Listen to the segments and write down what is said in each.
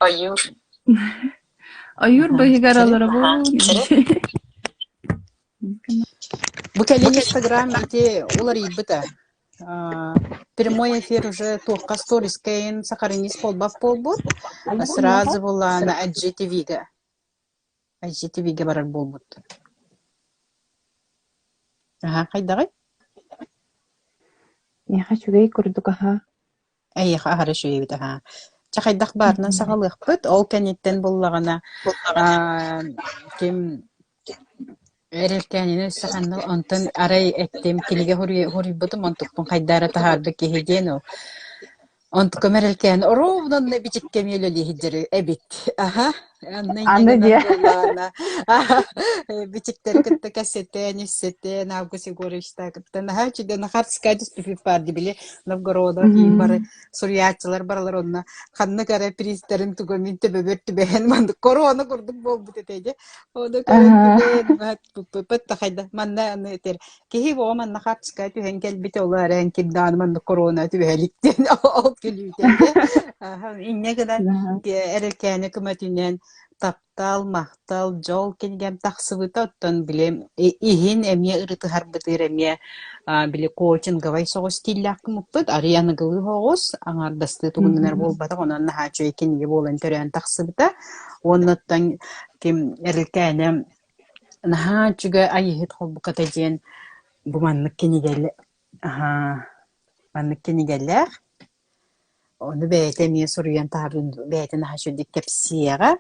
Ойуур. Ойуур быыһыгар олоробун. Бу кэлин Инстаграм ити уларыйбыта. Прямой эфир уже туохха сторискайын сахаринис буолбат буолбут. Сразу булаана IGTV-га. IGTV-га барар буолбут. Аха, хайдаҕый? Миэхэ үчүгэй курдук аһа. Эйиэхэ аһара үчүгэй эбит аһаа. Чэ хайдах баарынан саҕалыахпыт. Ол кэнниттэн буллаҕына аа, ким эрэлкээнини өссө ханна онтон арай эттим кинигэ хоруйбутум онтукпун хайда эрэ таһаарбыт киһи диэн ол. Онтукам эрэлкээн ровно онно бичиккэ эмиэ үлэлии сылдьар эбит. Аха, онно инньэ Аны гынан диэ. буоллаҕына бичиктэри кытта кэпсэтэн, үссэтэн, Август Егоровичтаах кытта наһаа үчүгэй Нахарская түспүппүт били Новгородов иин бары суруйааччылар баралар онно ханнык эрэ приистэрин туга мин төбөбөр түбэһэн маннык корона курдук буолбут этэ дьэ. Ону көрөн күлэн пыт хайда манна аны этэр киһи боо манна хартыска түһэн кэлбитэ ол эрэн ким даҕаны маннык корона түбэһэ илик диэн ол күлүүтэ инньэ гынан эрэлкээни көмөтүнэн таптал, махтал, дьол кинигэм тахсыбыта. Оттон били иһин эмиэ ырытыһарбытыгар эмиэ били коучинговай соҕус стиллээх гыммыппыт. Арый аныгылыы соҕус, аҥаардастыы тугунан эрэ буолбатах, онон наһаа үчүгэй кинигэ буолан төрөөн тахсыбыта. Уонна оттон ким Эрилкээнэ наһаа үчүгэй Айыыһыт холбуката диэн бу маннык кинигэлэ маннык кинигэлээх. Ону бэйэтэ эмиэ суруйан таһаарбытын бэйэтин наһаа үчүгэйдик кэпсиэҕэ.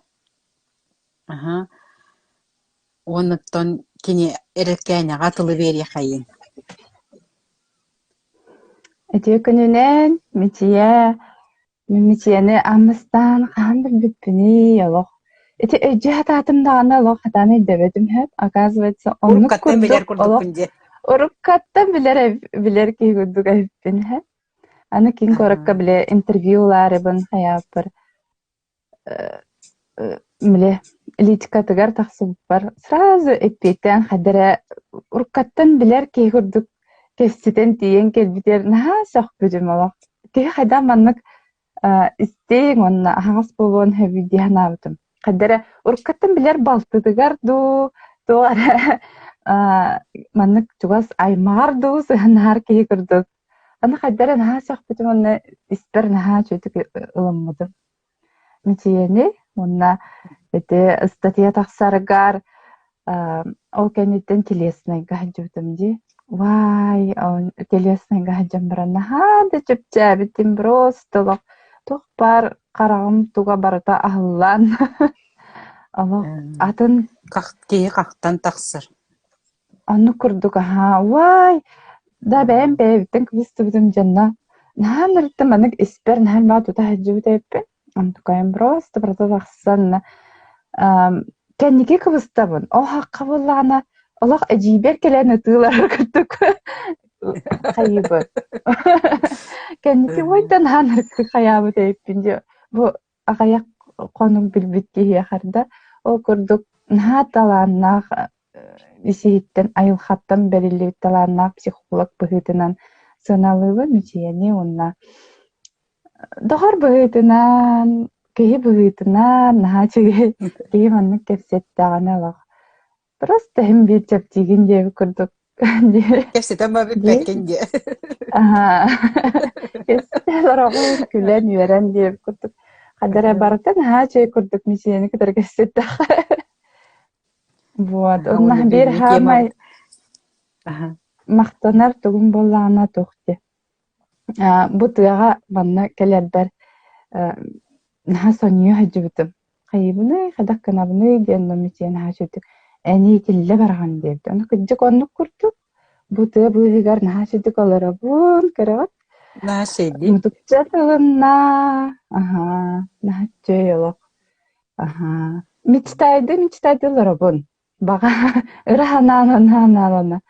Аһа. Уонна оттон кини эрэлкээнэҕэ тылы биэриэхэйин. Үтүө күнүнэн, Мичийэ. Мин Мичийэни аан бастаан хаһан билбиппиний, олох. Ити өйдүү сатаатым даҕаны олох хатаан өйдөөбөтүм сөп. Оказывается, оннук Уруккаттан билэр курдук олох курдукпун диэн. уруккаттан билэр билэр киһи курдук эбиппин сөп. Аны киин куоракка били интервью ылаарыбын хайааппар били личкатыгар тахсыбыппар сразу эппиэттээн хайда эрэ уруккаттан билэр киһи курдук кэпсэтэн тиийэн кэлбитигэр наһаа сөхпүтүм олох. Киһи хайдах маннык истиҥ уонна аһаҕас буолуон сөбүй дии санаабытым. Хайда эрэ уруккаттан билэр балтытыгар дуу, туох эрэ маннык чугас аймаҕар дуу сыһыаннаһар киһи курдук Аны хайдах эрэ наһаа сөхпүтүм уонна испэр наһаа үчүгэйдик ылыммытым. Мичийэни уонна ити ыстатыйа тахсарыгар ол кэнниттэн телеснайга сылдьыбытым дии. Вай, телеснайга сылдьан баран наһаа да чэпчээбитим просто олох туох баар хараҕым туга барыта аһыллан олох атын Киһи хахтан тахсар. Оннук курдук аһаа, уай, да бэйэм бэйэбиттэн кыбыстыбытым дьонно наһаа ынырыктым маннык испэр наһаа элбэҕи тута сылдьыбыт эбиппин. Онтукайым просто барыта тахсан кэнники кыбыстабын. Ол хахха буоллаҕына олох эдьиийбэр кэлэн ытыылар курдук хайыыбын. Кэнники уой да наһаа ынырыктык хайаабыт эбиппин дии. Бу аҕыйах хонук билбит киһиэхэ да ол курдук наһаа талааннаах ис-иһиттэн айылҕаттан бэриллибит талааннаах психолог быһыытынан сыаналыыбын Мичийэни уонна доҕор быһыытынан, киһи быһыытынан наһаа үчүгэй киһи маннык кэпсэттэҕинэ олох Просто иһин биир чэпчиигин диэбит курдук Кэпсэтэн ба бүппэккин диэ. Аһаа. Кэпсэтэ олороҕун, күлэн, үөрэн диэбит курдук. Ханна эрэ барыта наһаа үчүгэй курдук мичийэни кытары кэпсэттэххэ. Вот. Онно Уонна биир бүгүҥҥү хаамай темабыт Аха. махтанар тугум буоллаҕына туох диэ. Бу тыаҕа манна кэлэрбэр наһаа сонньуйа сылдьыбытым. Хайыыбыный, хайдах гынабыный диэн Мичийэ наһаа үчүгдүк эн иитиллэ бараҕын диэбит. Ону кырдьык оннук курдук бу тыа быыһыгар наһаа үчүгдүк олоробун, көрөҕүт? Наһаа сэргии. Мутукча тылынна, аһаа, наһаа үчүгэй олох. Аһаа. Мечтайды, мечтайды олоробун. Баҕа ыра санаан санаан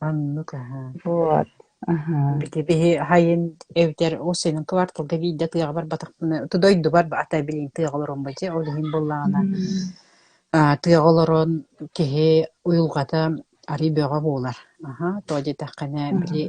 Оннук аһаа. Вот. Аһаа. Бити биһи хайын эбэтэр ол сенин кварталга биирдэ тыаҕа барбатахпына дойдубар ата билин тыаҕа олорон дьэ ол иһин буоллаҕына тыаҕа олорон киһи уйулҕата арый бөҕө буолар. Аһа, тоҕо диэтэххинэ, били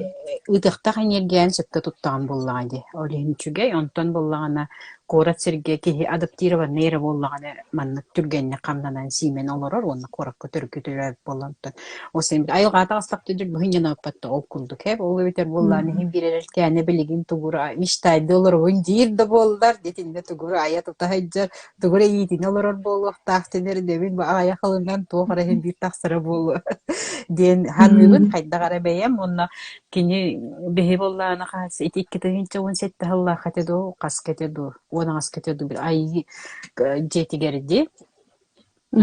ыытыахтаах эниэргийэни сөпкө туттаҕын буоллаҕа дии. Ол иһин үчүгэй. Онтон буоллаҕына, куорат сиргэ киһи адаптированнай эрэ буоллаҕына, маннык түргэнник хамнанан сиимэн олорор уонна куоракка төрүкү төрөөбүт буоллаҕына, оттон ол син айылҕаҕа таҕыстахпыт быһынньаныахпыт да ол курдук ээ. Ол эбэтэр буоллаҕына иһин биир эрэлкээнэ билигин тугура мечтайдыы олоробун диир да буоллар, итиннэ тугура айа тута сылдьар тугу эрэ иитинэ олорор буолуохтаах тинэр дэбин аҕыйах ылынан туох эрэ иһин биир тахсара буолуо диэн саныыбын хайдах эрэ бэйэм уонна кини биһи буоллаҕына хас ити 2017 сыллаах этэ дуу хаска этэ дуу 10 аҕыска этэ дуу айыы дьиэтигэр дии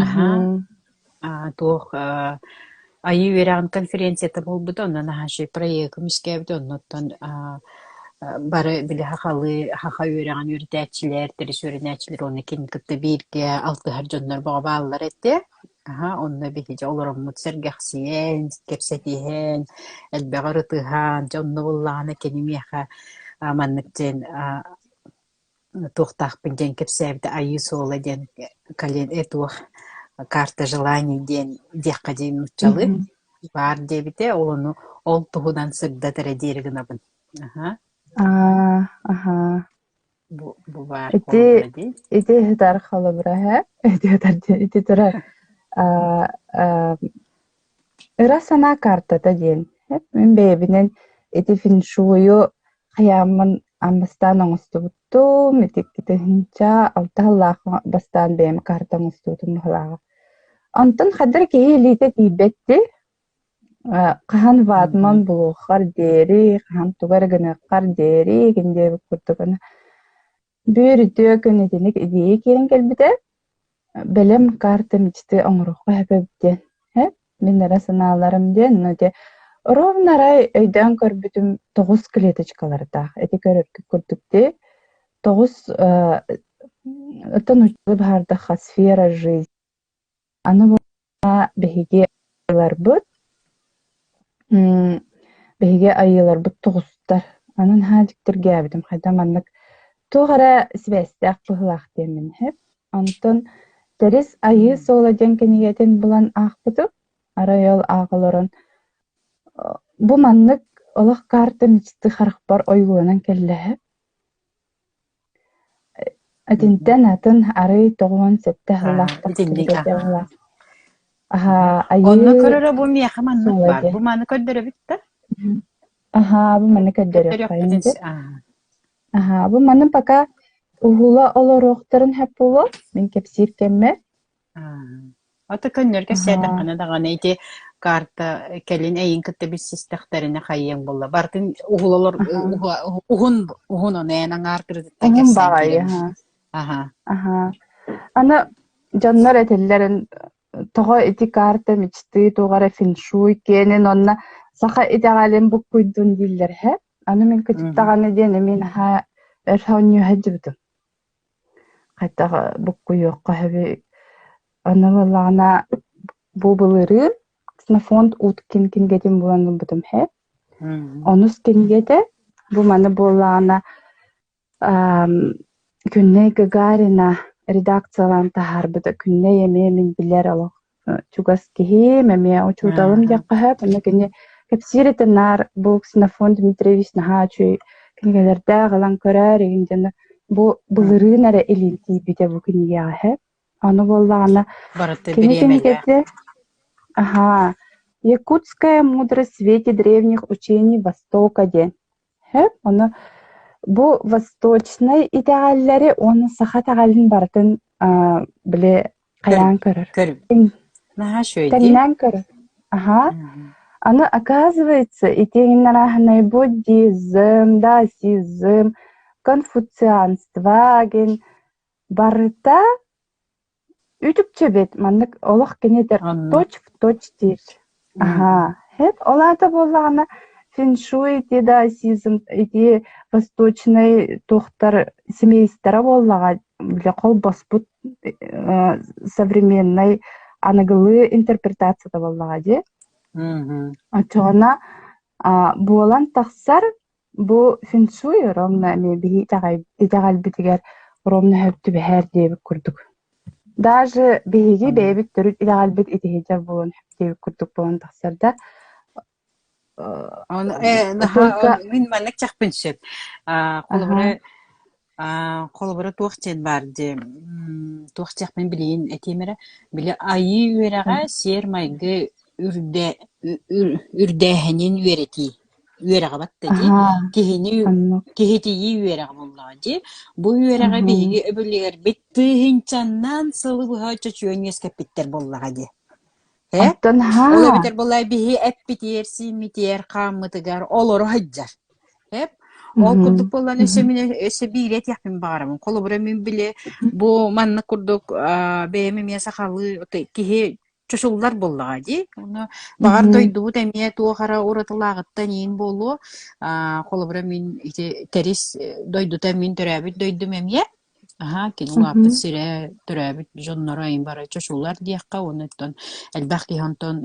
аһаа туох Айыы үөрэҕин конференцията буолбута, онно наһаа үчүгэй проегы көмүскээбитэ, оннуттан бары били сахалыы саха үөрэҕин үөрэтээччилэр, тэрис үөрэнээччилэр уонна кини кытта бииргэ алтыһар дьоннор бөҕө бааллар этэ. Аһа, онно биһиги дьэ олороммут сэргэхсийэн, кэпсэтиһэн, элбэҕи ырытыһан, дьэ онно буоллаҕына кини миэхэ маннык диэн туохтаахпын диэн кэпсээбитэ Айыы суола диэн кален туох карта желаний диэн диэххэ диэн нууччалыы баар диэбитэ ол ону ол туһунан сырдат эрэ диэри гынабын аха Аа, аха. бу баар Ити холобура дии ити ыһытар холобура һэ ити ыһытар диэн ити турар аа аа Ыра санаа картата диэн мин бэйэбинэн ити фэншую хайааммын аан бастаан оҥостубуттум, ити 2006 сыллаах бастаан бэйэм карта оҥостубутум быһыылааҕа. Онтон хадыр киһи илиитэ тиийбэт дии, хаһан ватман булуоххар диэри, хаһан тугу эрэ гыныаххар диэри игин диэбит курдук аны Биир үтүө күн итинник идиэйэ киирэн кэлбитэ, бэлэм карта мечты оҥоруохха сөп эбит диэн. Ээ, мин эрэ санааларым диэн, но ити ровно арай өйдөөн көрбүтүм 9 клеточкалардаах. Ити көрөргүт курдук дии, 9 оттон нууччалыы быһаардахха сфера жизни. Аны биһиги айыыларбыт, биһиги айыыларбыт тоҕустар. Аны наһаа дьиктиргээбитим, хайдах маннык туох эрэ сибээстээх быһыылаах диэммин иһэр. Онтон Тэрис Айыы суола диэн кинигэтин булан аахпытым. Арай ол ааҕа олорон бу маннык олох карта мечты харахпар ойууланан кэллэһэ. Итинтэн атын арый 97 сыллаах Итинник тахсыбыт аха. этэ Аһаа, Онно айыы көрөрө бу миэхэ маннык суола баар. диэн. Бу маны көрдөрөбүт да? Аһаа, бу маны көрдөрүөххэйин Көрдөрүөхпүтүн дии. Аһаа, бу маны пока уһула олоруохтарын сөп буолуо, мин кэпсиир кэммэр. Ата көннөргө Аһаа. кэпсээтэххинэ даҕаны ити карта кэлин эйин кытта билсистэхтэринэ хайыаҥ буолла. Барытын уһулалар Аһаа. уһун уһун ону эн аҥаар кыргыттан Уһун кэпсээн баҕайы, киирэн. аһаа. Аһаа. Аһаа. Аны дьоннор этэллэрин тоҕо ити карта мечты туох эрэ фэншуй киэнин уонна саха итэҕэлин буккуйдун дииллэр иһэ. Аны мин кычык даҕаны диэн эмиэ наһаа өр оонньуу сылдьыбытым. Хайдах буккуйуохха сөбүй? Аны буоллаҕына бу былырыын Ксенофонт Уткин кинигэтин булан ылбытым иһэ. Онус кинигэтэ бу маны буоллаҕына Күннэй Гагарина редакциялаан таһаарбыта. Күннэй эмиэ мин билэр олох чугас киһим, эмиэ учууталым диэххэ сөп. Онно кини кэпсиир этэ наар бу Ксенофонт Дмитриевич наһаа үчүгэй кинигэлэрдээх ылан көрөөр игин диэн бу былырыын эрэ илиим тиийбитэ бу кинигэҕэ сөп. Аны буоллаҕына Барыта кини бириэмэлээх. кинигэтэ аһаа «Якутская мудрость в свете древних учений Востока» диэн Сөп, ону бу восточнай итэҕэллэри уонна саха итэҕэлин барытын били Көр, хайаан көрөр. көр. Наһаа үчүгэй дии. Тэҥнээн көрөр. Аһаа. Аны оказывается, итиэннэрээһинэй буддизм, даосизм, конфуцианство диэн барыта Үтүкчэбит маннык олох кини этэр Онно. точь-в-точь диир. Аһаа, һэп ол аата буоллаҕына фэншуй ити даосизм ити восточнай туохтар семейстара буоллаҕа бile холбоспут современнай аныгылыы интерпретацията буоллаҕа дии. Оччоҕуна буолан тахсар бу фэншуй ровно эмиэ биһи итэҕэлбитигэр ровно сөп түбэһэр диэбит курдук. Даже биһиги бэйэбит төрүт итэҕэлбит итиһидьэр буолан сөп диэбит курдук буолан тахсар да. Ону наһаа Только мин маннык чахпын сөп. аха Холобура, холобура туох диэн баар дии, туох диэхпин билигин этиим эрэ. Били айыы үөрэҕэ сиэр-майгы үрдэ үрдээһинин үөрэтии үөрэҕэ батта дии. аха Киһини оннук киһитийии үөрэҕэ буоллаҕа дии. Бу үөрэҕи Мгм. биһиги өбүгэлэрбит тыһыынчаннан сылы быһа чочуйан үөскэппиттэр буоллаҕа дии. Э? Оттон Ол haa эбэтэр былай биһи эппитиэр, сииммитиэр, хааммытыгар олоро сылдьар. Эп? Ол Мгм. курдук буоллан өссө Мгм. мин өссө биири этиэхпин баҕарабын. Холобура мин били бу маннык курдук бэйэм эмиэ сахалыы киһи чочуллар буоллаҕа дии. Ону баҕар Мгм. дойдубут эмиэ туох эрэ уратылааҕыттан иин буолуо. Холобура мин ити Тэрис дойдута мин төрөөбүт дойдум эмиэ. Аһаа, кини улааппыт Мгм. сирэ, төрөөбүт дьонноро эҥин бары чочулар диэххэ уонна оттон элбэх киһи онтон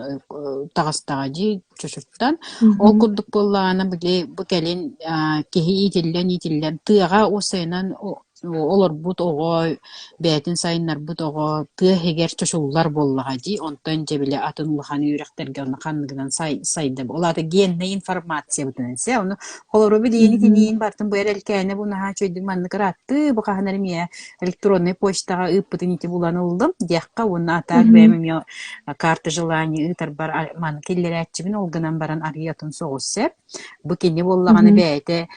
таҕыстаҕа дии чочуттан. Ол Мгм. курдук буоллаҕына били бу кэлин киһи иитиллэн-иитиллэн тыаҕа уопсайынан олорбут оҕо, бэйэтин сайыннарбыт оҕо тыа иһигэр чочуллар буоллаҕа дии. Онтон дьэ били атын улахан үөрэхтэргэ онно ханныгынан сайда. Ол аата геннэй информациябытынан сэ ону Холобура, билигин Мгм. итиниин бартын бу эрэлкээнэ бу наһаа үчүгэйдик маннык ырааттыы, бу хаһан эрэ эмиэ электроннай почтаҕа ыыппытын ити булан ыллым диэххэ уонна атаак бэйэм Мгм. эмиэ карта желаний ыытарбар маны киллэрээччибин, ол гынан баран арыый атын соҕус сөп. Бу кини буоллаҕына Мгм. бэйэтэ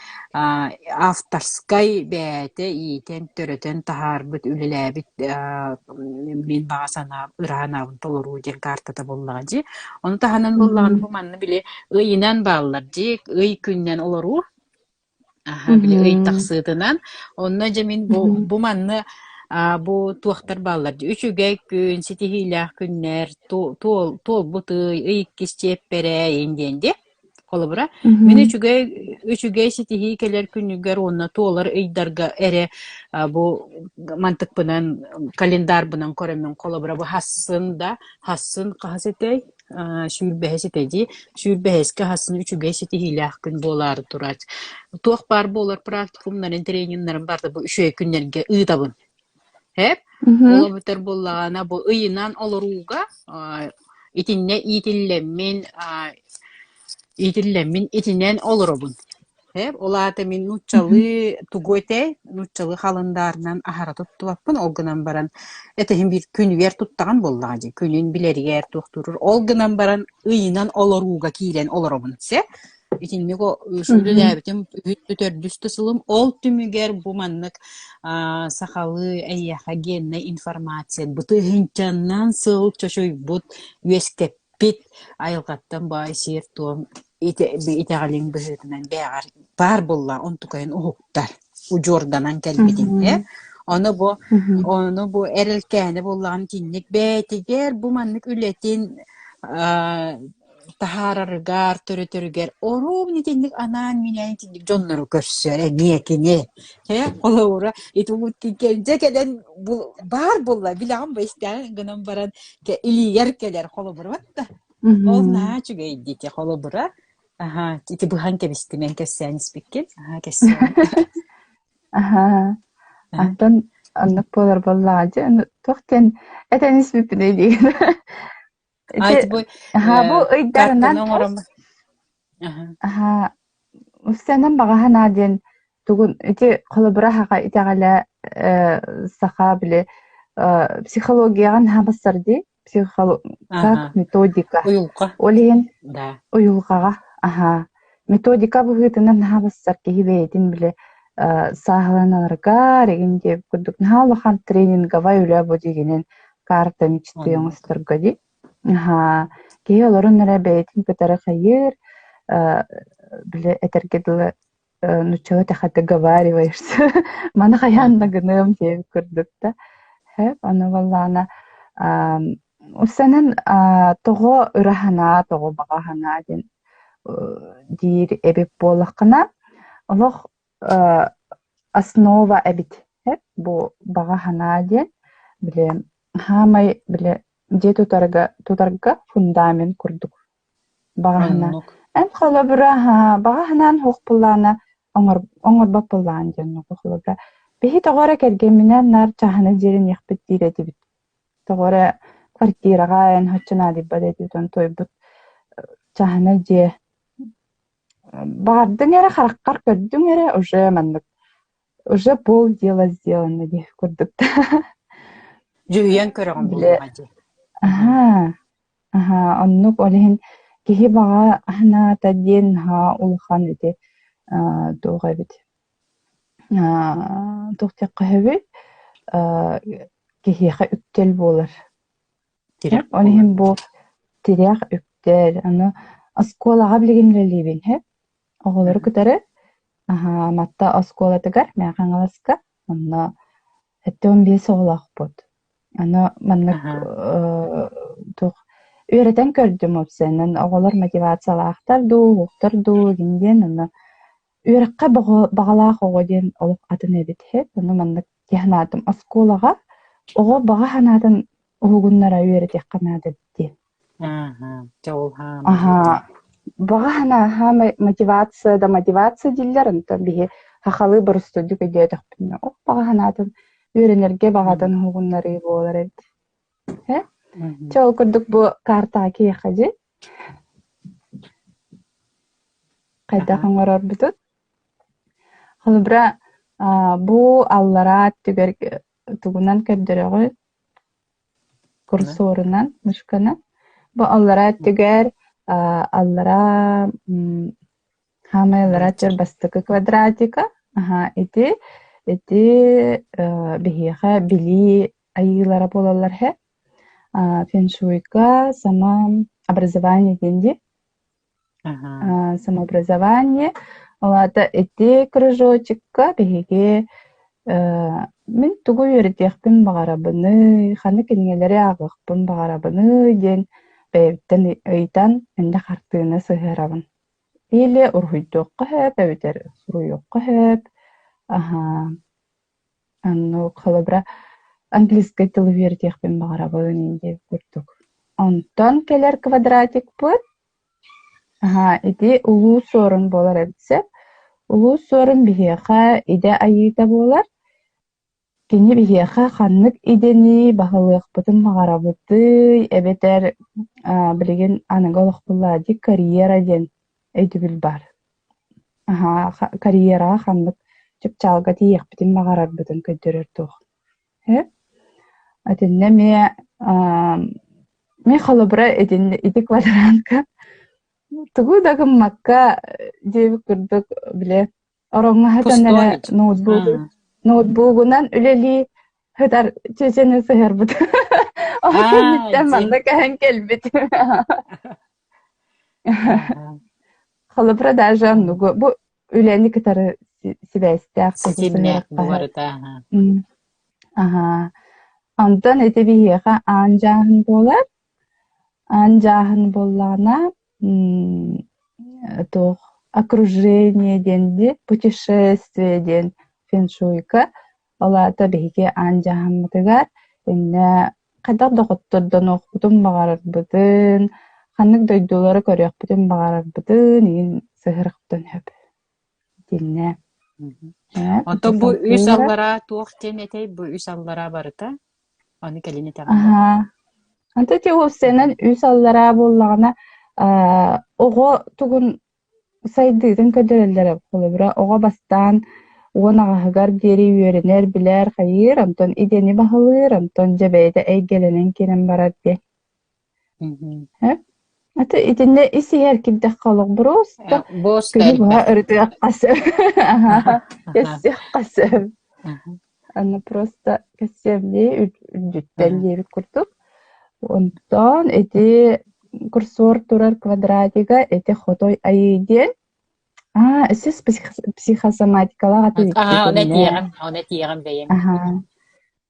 авторскай бэйэтэ иитэн, төрөтөн таһаарбыт, үлэлээбит мин баҕа санаам, ыра санаабын толоруу диэн картата буоллаҕа дии. Ону таһынан буоллаҕына Мгм. бу манна били Ыйынан бааллар дии, ый күнүнэн олоруу. Аһа, били ый Мгм. тахсыытынан. Онно дьэ мин бу, Мгм. бу манны бу туохтар бааллар дии, үчүгэй күн, ситиһиилээх күннэр, туолбут ый, ый иккис чиэппэрэ иин диэн дии. Холобура, мин Мгм. үчүгэй, үчүгэй ситиһии кэлэр күнүгэр уонна туолар ыйдарга эрэ бу мантыкпынан, календарбынан көрөммүн, холобура, бу хассын да, хассын хаһыс этэй? Сүүрбэһис этэ дии. Сүүрбэһискэ хасын үчүгэй ситиһиилээх күн буолаары турар. Туох баар буолар практикумнарын, трениннэрин барыта бу үчүгэй күннэргэ ыытабын. Эп? Ол Мгм. эбэтэр буоллаҕына бу ыйынан олорууга итиннэ иитиллэммин, иитиллэммин итинэн олоробун. Ээ, ол аата мин Мгм. нууччалыы тугу этэй, нууччалыы халандаарынан аһара туттубаппын, ол гынан баран этэһин биир күнүгэр туттаҕын буоллаҕа дии, күнүн билэригэр туохтуурур. Ол гынан баран ыйынан олорууга киирэн олоробун сэ. Итинник Мгм. үлэлээбитим үһүс төрдүс да сылым. Ол түмүгэр бу маннык сахалыы эйиэхэ геннай информация бытыһынчаннан сыл чочуйбут үөскэппит Пит айылҕаттан баай сиэр-туом итэҕэлиҥ быһыытынан бэйэҕэр баар буолла онтукайын уһуктар, удьуорданан кэлбитиҥ ээ. Мгм. Ону бу Мгм. ону бу эрэлкээни буоллаҕын итинник бэйэтигэр бу маннык үлэтин таһаарарыгар, төрөтөрүгэр оруобун итинник анаан-минээн итинник дьоннору көрсөр эмиэ кини. Ээ, холобура, ити дьэ кэлэн баар буолла, билэҕин бу истэҕин гынан баран илиигэр кэлэр холобура да. Ол Мгм. наһаа үчүгэй дии холобура. Аһаа, ити быһан кэбистим эн кэпсээн испиккин. Аһаа, кэпсээн. Аһаа. Аһа. Антон оннук буолар буоллаҕа дьэ, туох диэн этэн испиппиний диигин. А Ити ити бу аһаа бу картаны ыйдарынан оҥором. Аһа. аһаа Сценам баҕаһа наа диэн тугун ити холобура саха итэҕэлэ саха били психологияҕа наһаа барсар дии как Аһа. методика Уйулҕа. ол иһин Да. уйулҕаҕа аһаа методика быһыытынан наһаа барсар киһи бэйэтин били сааһыланаларыгар игин диэбит курдук наһаа улахан тренинговай үлэ бу дьиҥинэн карта мечты Оннук. оҥосторго дии Аһаа, киһи олорон эрэ бэйэтин кытары хайыыр, били этэргэ дылы нууччалыы эттэххэ договариваешься, маны хайаан да Аһа. гыныам диэбит курдук да. Сөп, аны буоллаҕына үссэнэн тоҕо ыра санаа, тоҕо баҕа санаа диэн диир эбит буоллаххына, олох основа эбит бу баҕа санаа диэн били саамай били дьиэ тутарга тутарга фундамент курдук баҕа санаа. Оннук. Эн холобура баҕа санаан суох буоллаҕына оҥорбот буоллаҕын диэн холобура биһи тоҕо эрэ кэргэмминээн наар чааһынай дьиэлэниэхпит диир этибит. Тоҕо эрэ квартираҕа эн соччо наадыйбат этибит, онтуойбут чааһынай дьиэ Баҕардыҥ эрэ хараххар көрдүҥ эрэ уже маннык уже полдела сделано диэх курдук Дьүһүйэн көрөҕүн Били буоллаҕа дии. аһаа аһаа оннук ол иһин киһи баҕа санаата диэн наһаа улахан ити туох эбит туох диэххэ сөбүй киһиэхэ үктэл буолар. Тирэх Ол буолар. иһин бу тирэх үктэл аны оскуолаҕа билигин үлэлиибин һэ оҕолору кытары аһаа Матта оскуолатыгар Мэҥэ Хаҥаласка онно 75 оҕолоохпут. Аны маннык Аһаа. туох үөрэтэн көрдүм уопсайынан оҕолор мотивациялаахтар дуу, уһуктар дуу игин диэн онно үөрэххэ баҕалаах оҕо диэн олох атын эбит иһит. Ону маннык дии санаатым. Оскуолаҕа оҕо баҕа санаатын уһугуннара үөрэтиэххэ наада эбит диэн. Ааһа, дьэ ол хаамай Аһаа, баҕа санаа хаамай мотивация да мотивация дииллэр, онтон биһи сахалыы боростуойдук өйдөөтөхпүнэ, ол баҕа санаатын үөрэнэргэ баҕатын уһугуннарыы буолар эбит. Э? Чэ, ол курдук бу картаҕа киһиэхэ дьи хайдах оҥорорбутун. Холобура, бу аллараа өттүгэр тугунан көрдөрөҕүт? Курсорунан, мышканан. Бу аллараа өттүгэр аллараа хаамай аллараа өттүгэр бастакы квадратика. Аһаа, ити ити биһиэхэ билии айыылара буолаллар иһэ. Фэншуйга самообразование диэн дии. Самообразование. Ол аата ити кружочекка биһиги мин тугу үөрэтиэхпин баҕарабыный, ханнык кинигэлэри ааҕыахпын баҕарабыный диэн бэйэбиттэн ыйытан инньэ хартыына сыһыарабын. Или уруһуйдуохха сөп эбэтэр суруйуохха сөп. Аһаа Оннук, холобура, английскай тылы үөрэтиэхпин баҕарабын диэбит курдук. Онтон кэлэр квадратикпыт, аһаа, ити Улуу Суорун буолар эбит сөп. Улуу Суорун биһиэхэ идэ айыыта буолар. Кини биһиэхэ ханнык идэни баһылыахпытын баҕарабытый эбэтэр билигин аныгы олохпуллаа дии карьера диэн өйдөбүл баар. Аһаа, карьераҕа ханнык чыпчаалга тиийиэхпитин баҕарарбытын көрдөрөр туох. Ээ Итиннэ эмиэ мин холобура итиннэ ити квадратка тугу да гыммакка диэбит курдук били ороҥҥо сытан эрэ ноутбугу ноутбугунан үлэлии сытар чечени сыһыарбыт. Ол кэнниттэн манна көһөн кэлбит. Холобура даже оннугу бу үлэни кытары сибээстээх Ситимнээх буоларыта Аһаа. Онтон ити биһиэхэ аан дьааһын буолар. Аан дьааһын буоллаҕына туох окружение диэн дии, путешествие диэн фэншуйка. Ол аата биһиги аан дьааһыммытыгар иннэ хайдах доҕоттордонуохпутун баҕарарбытын, ханнык дойдулары көрүөхпүтүн баҕарарбытын игин сыһыарыахпытын сөп. Итиннэ. Ээ, ити Оттон бу үс салгыыра. аллараа туох диэн этэй? Бу үс аллараа барыта? Ону кэлин этэҕин дуо? Аһаа. Антон ити уопсайынан үс аллараа буоллаҕына, оҕо тугун сайдыытын көрдөрөллөрө. Холобура, оҕо бастаан 18-ар диэри үөрэнэр, билэр, хайыыр, онтон идэни баһылыыр, онтон дьэ бэйэтэ эйгэлэнэн киирэн барар диэн. Э? Аты итиннэ ис-иһэр кирдэххэ олох боруоста Буоста күнү быһа элбэх. ырытыахха сөп. Кэссиэххэ сөп. Аны просто кэссиэм дии үрдүттэн диэбит курдук. Онтон ити курсор турар квадратига ити хотой айыы диэн аа өссө психосоматикалаах аты Аа, итиннэ. ону этиэҕим, ону этиэҕим бэйэм. Аһаа.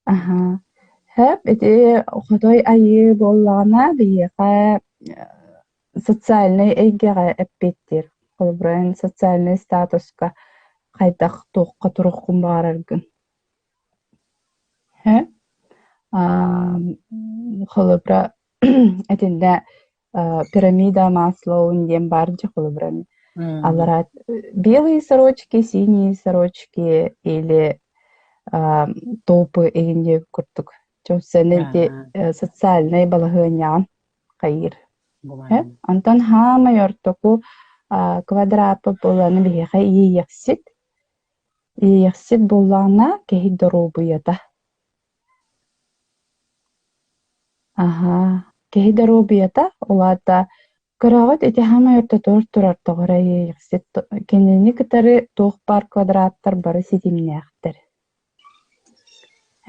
Аһаа. Сөп ити хотой айыы буоллаҕына биһиэхэ социальнай эйгэҕэ эппиэттиир. Холобура, эн социальнай статуска хайдах туохха туруоххун баҕараргын. Һэ? Холобура, итиннэ пирамида Маслоу диэн баар дьэ холобура аллараа белые сорочки, синие сорочки или топы игин диэбит курдук. Дьон ити социальнай балаһыанньаҕын хайыыр. Онтон хаамай ортоку Квадраппыт буоллаҕына биһиэхэ иэйиэхсит. Иэйиэхсит буоллаҕына киһи доруобуйата. Аһаа, киһи доруобуйата, ол аата көрөҕүт ити хаамай ортотугар турар тоҕо эрэ иэйиэхсит кинини кытары туох баар квадраттар бары ситимнээхтэр.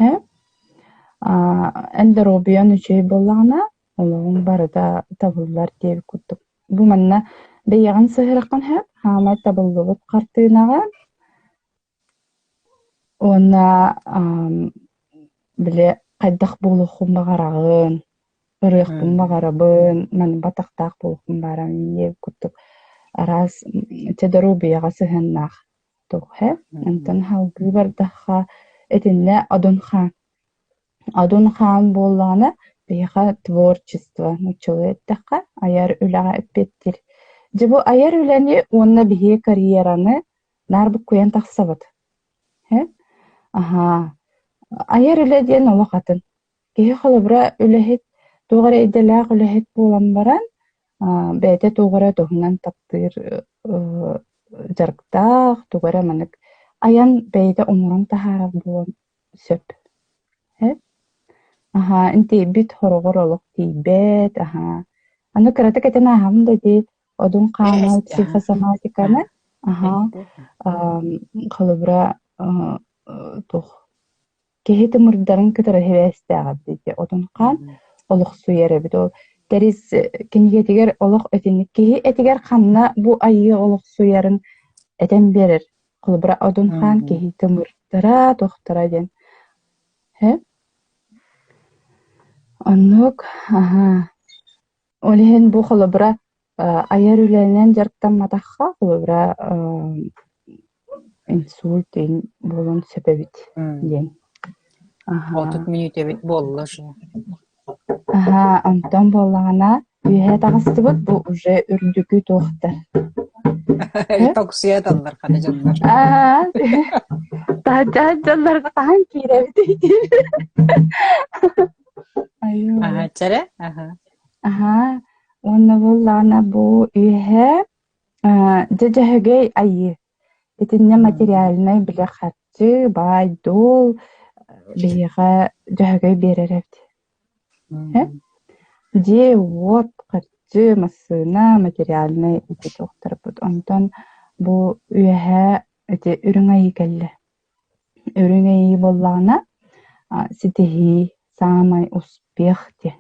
Ээ эн доруобуйаҥ үчүгэй буоллаҕына, олоҕуҥ барыта табыллар диэбит курдук. Бу манна бэйэҕин сыһыарыаххын сөп, хаамай табыллыбыт хартыынаҕа уонна били хайдах буолуоххун баҕараҕын, ырыахпын баҕарабын, маны батахтаах буолуохпун баҕарабын диэбит курдук араас ити доруобуйаҕа сыһыаннаах туох ээ. Онтон салгыы бардахха итиннэ Одун хаан. Одун хаан буоллаҕына биһиэхэ творчество нууччалыы эттэххэ айар үлэҕэ эппиэттиир. Дьэ бу айар үлэни уонна биһиги карьераны наар буккуйан тахсабыт. Ээ аһаа айар үлэ диэн олох атын. Киһи холобура үлэһит туох эрэ идэлээх үлэһит буолан баран бэйэтэ туох эрэ туһунан таптыыр дьарыктаах, тугу эрэ маннык айан бэйэтэ оҥорон таһаарар буолуон сөп. Ээ аһаа интиэйбит хороҕор олох тиийбэт, аһаа аны кыратык этэн ааһабын да ити Одун хаана психосоматиканы аһаа холобура туох киһи тымырдарын кытары сибээстээх эбит отун хаан олохсуйар эбит ол Тэрис кинигэтигэр олох итинник киһи этигэр ханна бу айыы олохсуйарын этэн биэрэр холобура одун хаан киһи тымырдара туохтара диэн һэ оннук аһаа ол иһин бу холобура айар үлэнэн дьарыктамматахха холобура инсульт буолуон сөп эбит диэн 30 мүнүүтэбит буолла уже. Аһаа, онтон буоллаҕына үөһэ таҕыстыбыт бу уже үрдүкү туохтар. Токсуйа аталлар хата дьоннор. Аа, таһырдьа дьоннорго хаһан киирэбитий Аһа, чэрэ? Аһа. Аһаа, уонна буоллаҕына бу үөһэ дьэ дьөһөгөй айыы. Итиннэ материальнай бile харчы, баай-дуол биһиэхэ дьөһөгөй биэрэр эбит. Дьиэ-уот, харчы, массыына, материальнай ити туохтарбыт. Онтон бу үөһэ ити үрүҥ айыы кэллэ. Үрүҥ айыы буоллаҕына ситиһии, саамай успех диэн.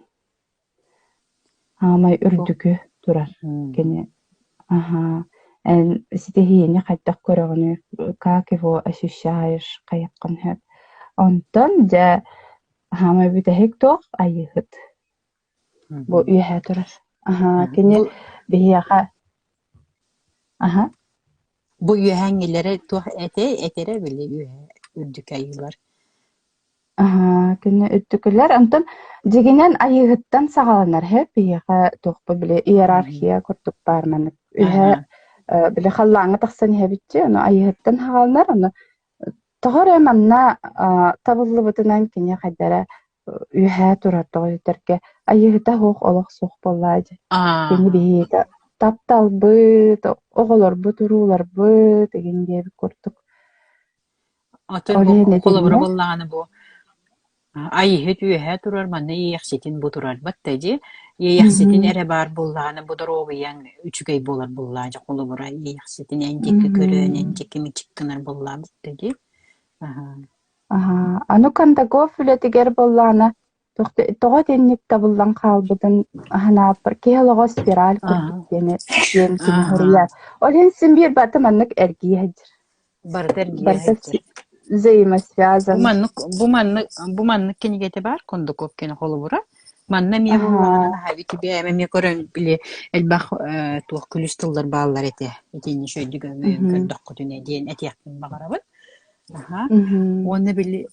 Аамай үрдүкү турар кини аһаа эн ситиһиини хайдах көрөҕүнүй как его ощущаешь хайаххын сөп онтон дьэ хаамай бүтэһик туох айыыһыт бу үөһээ турар аһаа кини биһиэхэ аһа Бу үөһээҥҥилэрэ туох этэ этэрэ били үөһээ үрдүкү айыылар Аһаа, кини үрдүкүлэр. Онтон дьиҥинэн Айыыһыттан саҕаланар һэ биһиэхэ туохпут били иерархия курдук баар маннык үһэ били халлааҥҥа тахсан иһэбит дии, ону Айыыһыттан саҕаланар, ону тоҕо эрэ манна табыллыбытынан кини хайда эрэ үөһээ турар тоҕо диэтэргэ Айыыһыта суох олох суох буоллаа дии. Кини биһиэхэ тапталбыт, оҕолорбут, урууларбыт игин диэбит курдук. Оттон Ол бу иһин холобура итиннэ буоллаҕына бу Айыһыт үөһэ турар, манна иэйэхситин бу турарбат да дии. Иэйэхситин эрэ баар буоллаҕына бу доруобуйаҥ үчүгэй буолар буоллаҕа дьэ холобура иэйэхситин эн диэки көрөн, эн диэки мичик гынар буоллаабыт да дии. Аһаа. Аһаа, аны Кондаков үлэтигэр буоллаҕына тоҕо итинник табыллан хаалбытын аһанааппар киһи олоҕо спираль курдук диэни диэн кини суруйар. Ол иһин син биир барыта маннык эргийэ сылдьар. Барыта эргийэ Барыта сылдьар. взаимосвязан. Бу маннык бу маннык бу маннык кинигэтэ баар Кондаков кини холобура. Манна эмиэ буоллаҕына наһаа үтүбэм эмиэ көрөн били элбэх туох күлүс тыллар бааллар этэ. Итини үчүгэйдик өҥөйөн көрдөххүтүнэ диэн этиэхпин баҕарабын. Аха. Уонна били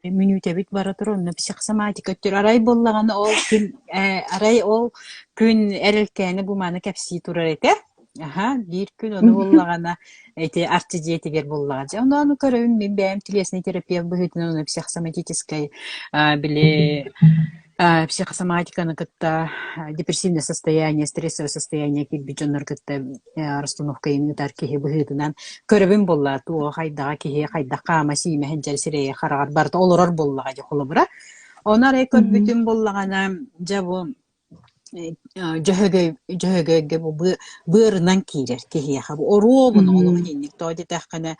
мүнүүтэбит бара турар онно психосоматика өттүр арай буоллаҕына ол күн арай ол күн эрэлкээни бу маны кэпсии турар этэ аха биир күн ону буоллаҕына ити арчы дьиэтигэр буоллаҕа дьэ ону ону көрөбүн мин бэйэм телесный терапевт быһыытынан ону психосоматическай били. Психосоматиканы кытта депрессивное состояние, стрессовое состояние киирбит дьоннор кытта расстановка ыытар киһи быһыытынан көрөбүн буолла туох хайдаҕа киһи хайдах хаама-сиимэ сылдьар сирэйэ хараҕар барыта олорор буоллаҕа дьэ холобура. Ону арай көрбүтүм буоллаҕына дьэ бу Дьөһөгөй Дьөһөгөйгө бу быарынан киирэр киһиэхэ бу оруобуна олох итинник тоҕо диэтэххинэ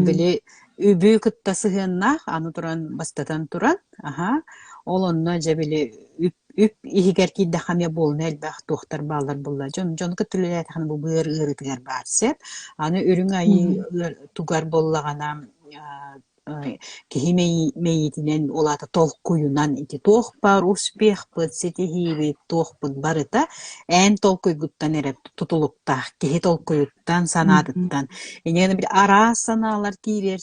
били үбү кытта сыһыаннаах аны туран бастатан туран аһа ол онно дьэ били үп үп иһигэр киирдэххэ эмиэ буолуна элбэх туохтар бааллар буолла дьон дьону кытта үлэлээтэххинэ бу быар ыарыытыгар баар сөп аны үрүҥ айыы тугар буоллаҕына Киһи мэйиитинэн, ол аата толкуйунан ити туох баар успехпыт, ситиһиибит, туохпут барыта эн толкуйгуттан эрэ тутулуктаах, киһи толкуйуттан, санаатыттан. Инньэ гынан араас санаалар киирэр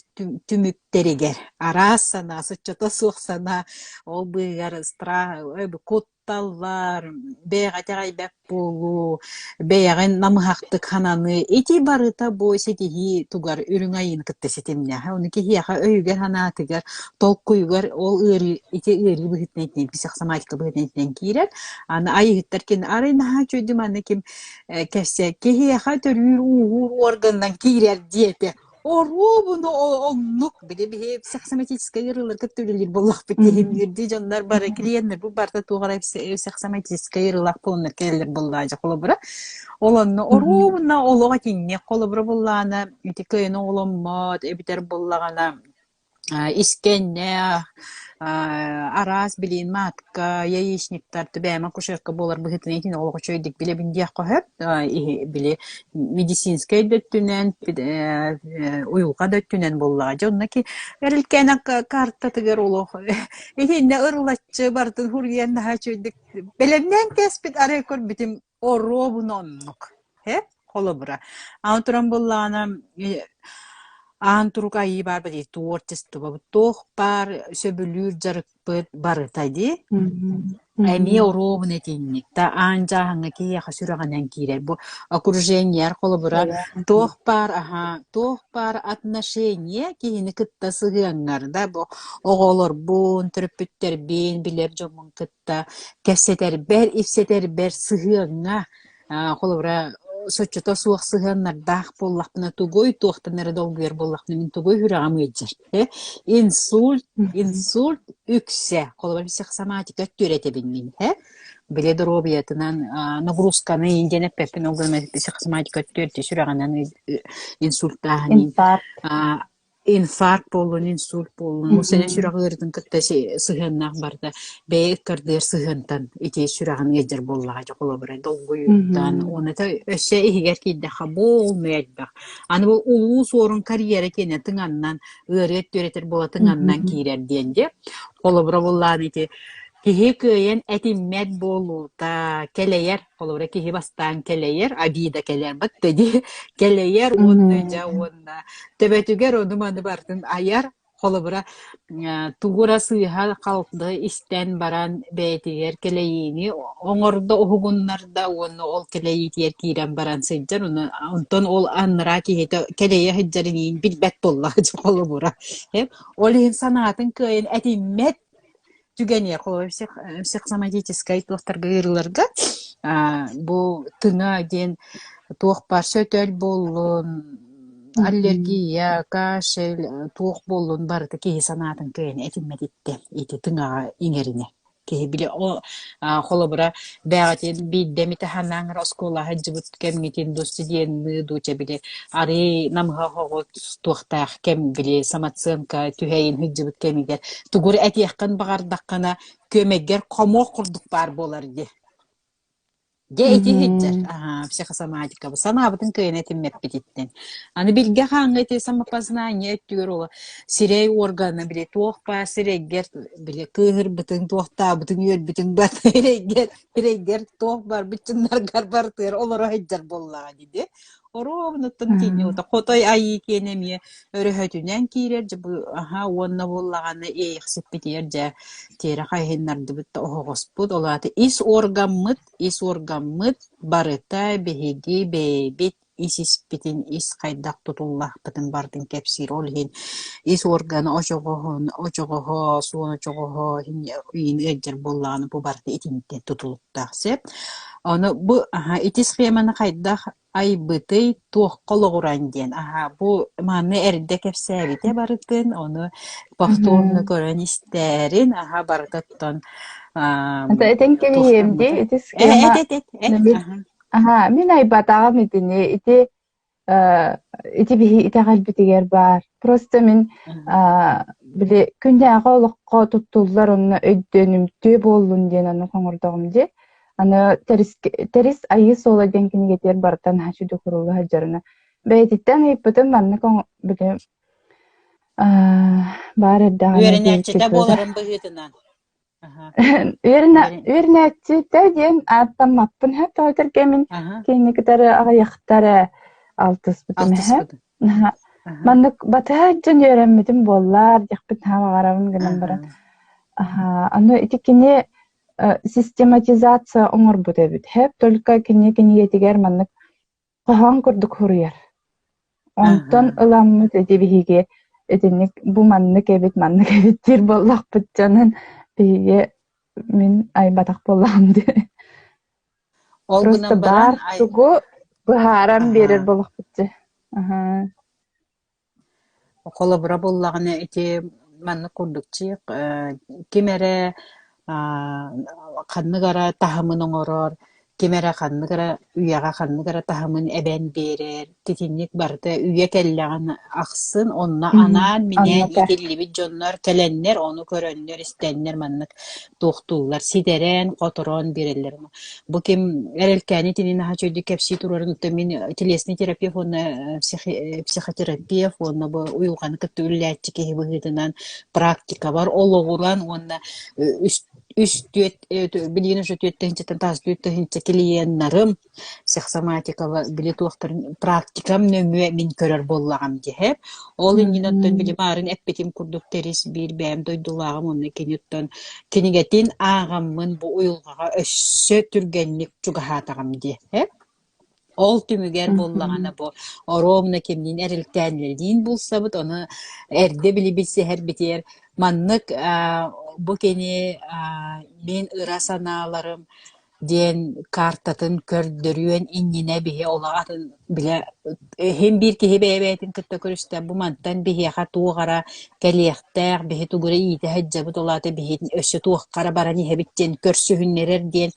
түмүктэригэр, араас санаа, соччото суох санаа, ол быыһыгар страх, кут Тапталлар, бэйэҕэ итэҕэйбэт буолуу, бэйэҕин намыһахтык сананыы ити барыта бу ситиһии тугар үрүҥ айыыны кытта ситимнээх. Ону киһиэхэ өйүгэр-санаатыгар, толкуйугар ол ыарыы ити ыарыы быһыытынан итинэн психосоматика быһыытынан итинэн киирэр. Аны айыыһыттар кин арай наһаа үчүгэйдик манна ким кэпсэ киһиэхэ төрүүр-ууһуур уорганынан киирэр диэтэ. Оруобуна оннук били биһи психосоматическай ыарыыларга үлэлиир буоллахпыт тиһимнирдии дьоннор бары клиеннэр бу барыта туох эрэ психосоматическай ыарыылаах буоланнар кэлэллэр буоллаа дьэ холобура ол онно оруобуна олох итинник холобура буоллаҕына ити кыайан оҕоломмот эбэтэр буоллаҕына искэннээх араас билиин маатка, яичниктар, түбээмэ акушерка буолар быһыытынан итини олох үчүгэйдик билэбин диэххэ сөп. Били медицинскэй да өттүнэн, уйулҕа да өттүнэн буоллаҕа. Дьэ онно ки эрилкээнэ картатыгар олох итиннэ ырылаччы барытын хуруйан наһаа үчүгэйдик бэлэмнээн кээспит арай көрбүтүм оруобуна оннук. Э? Холобура. Аны туран буоллаҕына аан турук айыы баар дии творчество туох баар сөбүлүүр дьарыкпыт барыта дии. Эмиэ оруобуна итинник да аан дьааһыҥҥа киһиэхэ сүрэҕинэн киирэр. Бу окружениер холобура туох баар аһаа туох баар отношение киһини кытта сыһыаҥҥар да бу оҕолорбун, төрөппүттэрбин, билэр дьоммун кытта кытта кэпсэтэрбэр, ипсэтэрбэр сыһыаҥҥа холобура соччото суох сыһыаннардаах буоллахпына тугуй, туохтан эрэ долгуйар буоллахпына мин тугуй сүрэҕим ыалдьар. Инсульт, инсульт үксэ. Холобура психосоматика өттүөрэтэбин мин. Били доруобуйатынан нагрузканы диэн эппэппин, ол гынан психосоматика өттүөртү сүрэҕинэн инсультааһын Инфаркт. Инфаркт буоллун, инсульт буоллун, ол сэнэ сүрэх ыарыытын кытта сыһыаннаах барыта бэйэ ыккардыгар сыһыантан ити сүрэҕин ыалдьар буоллаҕа дьэ холобура долгуйууттан уонна өссө иһигэр киирдэххэ буолмуй элбэх. Аны бу улуу суорун карьера киэнэ тыҥаннан ыарыы өттүөрэтэр буола тыҥаннан киирэр диэн дьэ. Холобура буллаан ити киһи кыайан этиммэт буолуута, кэлэйэр Холобура, киһи бастаан кэлэйэр, обида кэлэр батта дии. Кэлэйэр уонна дьэ уонна төбөтүгэр ону-маны барытын айар. Холобура, тугу эрэ сыыһа-халты истэн баран бэйэтигэр кэлэйиини оҥордо, уһугуннарда уонна ол кэлэйиитигэр киирэн баран сылдьар. Ону онтон ол анараа киһитэ кэлэйэ сылдьарын иһин билбэт буоллаҕа дьэ холобура. Ол иһин санаатын кыайан этиммэт түгэниэ холобур психосоматическай туохтарга ыарыыларга бу тыҥа диэн туох баар сөтөл буоллун аллергия кашель туох буоллун барыта киһи санаатын кыайан этиммэтиттэн ити тыҥаҕа иҥэринэ киһи били холобура бэҕэтин биирдэ эмитэ санааҥ эрэ оскуолаҕа сылдьыбыт кэмҥитин дуу студенныы дуу чэ били арыый намыһах оҕо туохтаах кэм били самооценка түһэйин сылдьыбыт кэмигэр тугу эрэ этиэххин баҕардаххына күөмэйгэр хомуок курдук баар буолар дии. Дьэ ити сылдьар психосоматикабыт санаабытын кыайан этиммэппититтэн. Аны билгэ хааҥҥа ити самопознание өттүгэр ол сирэй органа били туох баар сирэйгэр били кыыһырбытыҥ, туохтаабытыҥ, үөрбүтүҥ бар сирэйгэр сирэйгэр туох бар быччыннаргар барытыгар олоро сылдьар буоллаҕа дии. Оруобунуттан киинньута хотой айыы киэнэ эмиэ өрөһөтүнэн киирэр дьэ бу аһа уонна буоллаҕына иэйэхсиппитигэр дьэ тиэрэ хайыһыннардыбыт да оһоҕоспут ол аата ис органмыт ис органмыт барыта биһиги бэйэбит ис-испитин, ис хайдах тутуллаахпытын барытын кэпсиир. Ол иһин ис органа очоҕоһун, очоҕоһо, суон очоҕоһо иин ыалдьар буоллаҕына бу барыта итинтэн тутулуктаах сөп. Ону бу аһа ити схеманы хайдах айбытый, туохха олоҕуран диэн аһа бу маны эрдэ кэпсээбитэ барытын, ону повторно көрөн истээрин, аһа барыта оттон Ата этэн кэбиһиэм дии, туохтаммыта. ити Э, схема эт эт эт эт мин аһа. аһа мин айбатаҕым итини, ити ити биһи итэҕэлбитигэр баар. Просто мин били күннээҕи олоххо туттуллар онно өйдөнүмтүө буоллун диэн ону хоҥордоҕум дии. Аны Тэрис, Тэрис Айыы суола диэн кинигэтигэр барыта наһаа үчүгэй курулла сылдьарына. Бэйэтиттэн ыйыппытым маннык били баар эрдэҕинэ Үөрэнээччитэ диэбиккэ дылы. буоларын быһыытынан. Аһа. Үөрэнэ Үөрэн үөрэнээччитэ диэн ааттаммаппын һэ тоҕо этэргэ мин Аһа. кинини кытары аҕыйахта эрэ алтыспытым эһэ. Алтыспытым. Наһаа Аһа. маннык батыһа дьон үөрэммитим буоллар диэхпин наһаа баҕарабын гынан Аһа. баран. Аһаа, аны ити кини систематизация оҥорбут эбит. Һэп только кини кинигэтигэр маннык хоһоон курдук суруйар. Онтон Аһа. ыламмыт ити биһиги итинник бу маннык эбит, маннык эбит диир буоллахпыт дьонун биһиги мин айбатах буоллаҕым дии. Ол Просто гынан баран баар ай тугу быһааран биэрэр Аһа. буоллахпыт дии. Аһа. Холобура буоллаҕына ити маннык курдук чиик ким эрэ ханнык эрэ таһымын оҥорор, ким эрэ ханнык эрэ үйэҕэ ханнык эрэ таһымын эбэн биэрэр, итинник барыта үйэ кэллэҕин ахсын онно анаан-минээн Анната. иитиллибит дьоннор кэлэннэр, ону көрөннөр, истэннэр маннык туохтууллар, ситэрэн-хоторон биэрэллэр. Бу ким эрэлкээни итини наһаа үчүгэйдик кэпсии турарын оттон мин телесный терапевт уонна психотерапевт уонна бу уйулҕаны кытта үлэлээччи киһи быһыытынан практикабар олоҕуран уонна үс үс түөрт билигин уже түөрт тыһыынчаттан таас түөрт тыһыынча клиеннарым психосоматикала били туохтарын практикам нөҥүө мин көрөр буоллаҕым диһэ. Ол иннинэ оттон били маарын эппитим курдук тэрис биир бэйэм дойдулааҕым уонна кини оттон кинигэтин ааҕаммын бу уйулҕаҕа өссө түргэнник чугаһаатаҕым диэ. Ол түмүгэр буоллаҕына бу оруобуна кимниин эрилтээннэриин булсабыт, ону эрдэ билибит сэһэрбитигэр маннык бу кини мин ыра санааларым диэн картатын көрдөрүөн иннинэ биһи олох атын билэ иһин биир киһи бэйэ-бэйэтин кытта көрүстэ бу мантан биһиэхэ туох эрэ кэлиэхтээх биһи тугу эрэ иитэ сылдьабыт ол аата биһи өссө туохха эрэ баран иһэбит диэн көрсүһүннэрэр диэн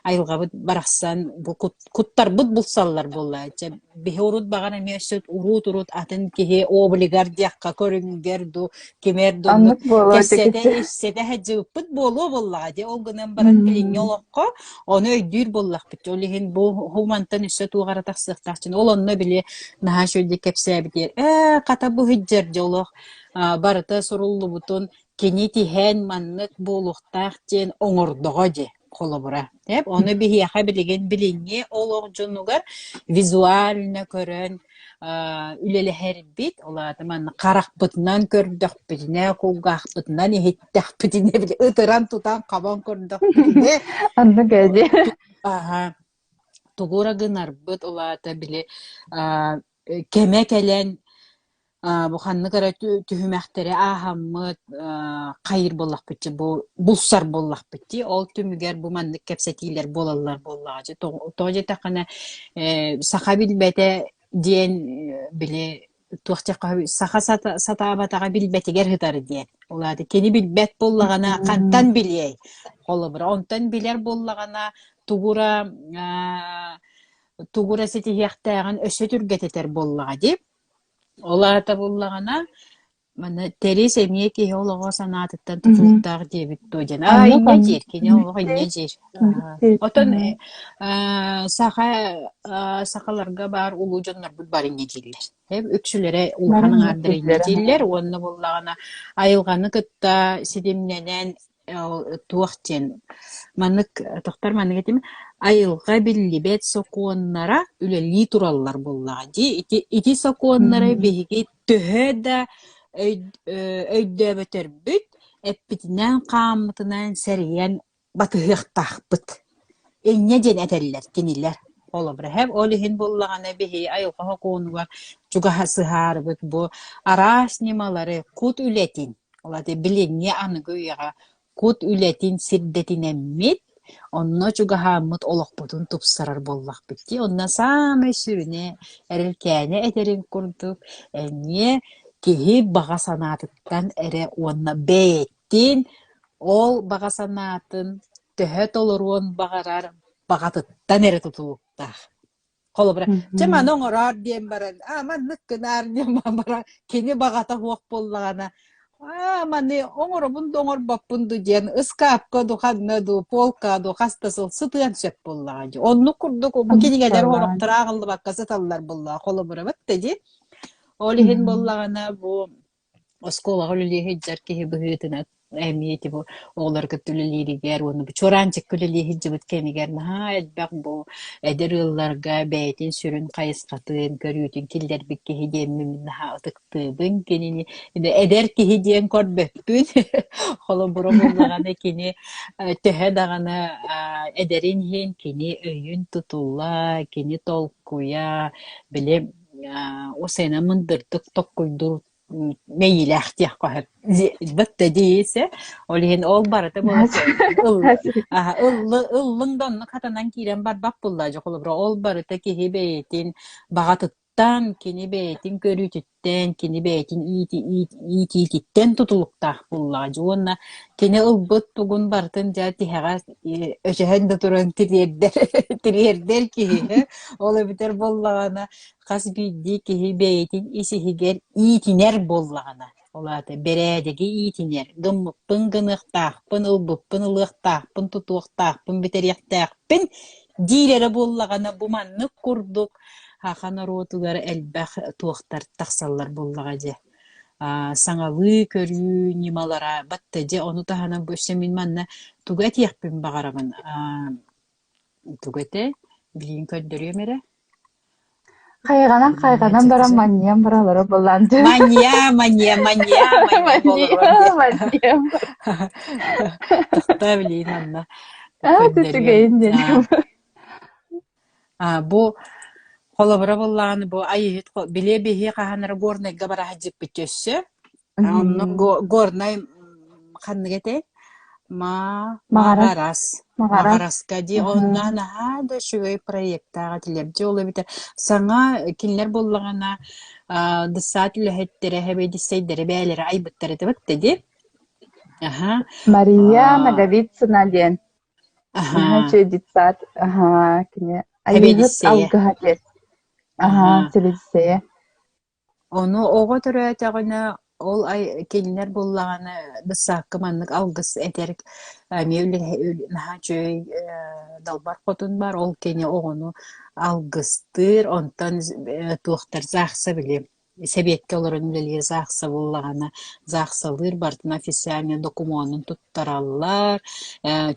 айылҕабыт барахсан бу куттарбыт булсаллар буоллааччы биһи урут баҕар эмиэ өссө уруут-урут атын киһи облигар диэххэ көрүҥүгэр дуу кимэр да оннук Оннук буолуо кэпсэтэ этэ ипсэтэ сылдьыбыппыт буолуо буоллаҕа дии. Ол гынан баран билиҥҥи олоххо ону өйдүүр буоллахпыт. Ол иһин бу мантан өссө туох эрэ тахсыахтаах дьон. Ол онно били наһаа үчүгэйдик кэпсээбитигэр ээ хата бу сылдьар дьэ олох барыта суруллубутун кини тиһэн маннык буолуохтаах диэн оҥордоҕо дии холобура. Эп ону биһиэхэ билигин билиҥҥи олох дьонугар визуально көрөн үлэлэһэрбит, ол аата манна харахпытынан көрдөхпүтүнэ, кулгаахпытынан иһиттэхпитинэ, били ытыран тутан хабан көрдөхпүтүнэ Оннук ээ дии. аһа тугу эрэ гынарбыт, ол аата били кэмэ кэлэн бу ханнык эрэ түһүмэхтэри ааһаммыт хайыр буоллахпыт дии, бу булсар буоллахпыт дии. Ол түмүгэр бу маннык кэпсэтиилэр буолаллар буоллаҕа дии. Тоҕо диэтэххинэ, саха билбэтэ диэн били туох диэххэ саха сатаабатаҕа билбэтигэр сытар диэн. Ол аата кини билбэт буоллаҕына хантан билиэй? Холобура, онтон билэр буоллаҕына тугура тугура ситиһиэхтээҕин өссө түргэтэтэр буоллаҕа дии. Ол аата буоллаҕына, маны Тэрис эмиэ киһи олоҕо санаатыттан тутулуктаах диэбит дуо диэн. Аа, Оннук инньэ оннук. диир, кини олох инньэ диир. Отон саха сахаларга баар улуу дьоннорбут бары инньэ дииллэр. Үксүлэрэ улахан аҥаардара инньэ дииллэр уонна буоллаҕына айылҕаны кытта ситимнэнэн туох диэн маннык тохтор маннык этим айылҕа биллибэт сокуоннара үлэлии тураллар буоллаҕа дии ити ити сокуоннары биһиги төһө да өйдөөбөтөрбүт эппитинэн-хааммытынан сэрийэн батыһыахтаахпыт инньэ диэн этэллэр кинилэр. Холобура, һэм ол иһин буоллаҕына биһи айылҕа сокуонугар чугаһа сыһаарбыт бу араас ньымалары кут үлэтин, ол аата билиҥҥи аныгы үйэҕэ кут үлэтин сирдэтинэммит, онно чугаһааммыт олохпутун тупсарар буоллахпыт дии. Онно саамай сүрүнэ Эрилкээнэ этэрин курдук, эмиэ киһи баҕа санаатыттан эрэ уонна бэйэтин ол баҕа санаатын төһө толоруон баҕарар баҕатыттан эрэ тутулуктаах. Холобура, чэ маны оҥороор диэн баран, а маннык гынаар диэн баран, кини баҕата суох буоллаҕына, аа маны оҥоробун да оҥорбоппун дуу диэн ыскаапка ду ханна дуу, полка ду хас да сыл сытыан сөп буоллаҕа дии. Оннук курдук бу кинигэлэр сорохторо ааҕыллыбакка сыталлар буоллаҕа холобура бытта дии. Ол иһин буоллаҕына бу Оскуолаҕа үлэлии сылдьар киһи быһыытынан эмиэ ити бу оҕолору кытта үлэлииригэр уонна бу чуораанчыкка үлэлии сылдьыбыт кэмигэр наһаа элбэх бу эдэр ыалларга бэйэтин сүрүн хайысхатын, көрүүтүн киллэрбит киһи диэммин мин наһаа ытыктыыбын кинини. Эдэр киһи диэн көрбөппүн. Холобура буоллаҕына кини төһө даҕаны эдэрин иһин кини өйүн тутула, кини толкуйа, били Усена мындырдык токкуйдуур мэйиилээх диэххэ сөп. Бытта диэсэ. Ол иһин ол барыта буола ыллыҥ да оннук хатанан киирэн барбат буолла дьэ холобура ол барыта киһи бэйэтин баҕатыттан, кини бэйэтин көрүүтүттэн, кини бэйэтин иитиититтэн тутулуктаах буоллаҕа дьэ уонна кини ылбыт тугун барытын дьэ тиһэҕэ өчөһөн да туран тириэрдэр тириэрдэр киһи Ол эбэтэр буоллаҕына, хас биирдии киһи бэйэтин ис-иһигэр иитинэр буоллаҕына, ол аата бэрээдэги иитинэр, гыммыппын гыныахтаахпын, ылбыппын ылыахтаахпын, тутуохтаахпын, бүтэриэхтээхпин диир эрэ буоллаҕына, бу маннык курдук саха норуотугар элбэх туохтар тахсаллар буоллаҕа дьэ. Саҥалыы көрүү ньымалара батта дьэ ону таһынан бу өссө мин манна тугу этиэхпин баҕарабын Тугу этэй? Билигин көрдөрүөм эрэ. Хайҕанан хайҕанан баран манньыйан баралара буоллаан Манньыйа, манньыйа, манньыйа, манньыйа буолуруом Манньыйа, диэн. манньыйа. Тохтоо билигин онно Аа, көрдөрүөм. үчүгэйин диэн. А, бу холобура буоллаҕына бу Айыыһыт били биһи хаһан эрэ Горнайга бара сылдьыппыт өссө. Онно Горнай ханнык этэй? Ма Маҕарас. Маҕарас. Маҕарас. Маҕараска дии онно наһаа да үчүгэй проектаах этилэр. Дьэ ол эбитэ саҥа кинилэр буоллаҕына десант үлэһиттэрэ, сэбиэдиссэйдэрэ бэйэлэрэ айбыттар этэ бытта дии. Аха. Мария Ноговицына диэн. Аха. Наһаа үчүгэй детсад. Аһаа, кини Айыыһыт Сэбиэдиссэйэ. алгыһа диэн. Аһаа, Аха. сэбиэдиссэйэ. Ону оҕо төрөөтөҕүнэ, ол ай кинилэр буллаҕына быссаакка маннык алгыс этэр эмиэ наһаа үчүгэй далбар хотун баар, ол кини оҕону алгыстыыр, онтон туохтар заахса били сэбиэккэ олорон үлэлиир заахса буллаҕына заахсалыыр барытын официальнай докумуонун туттараллар,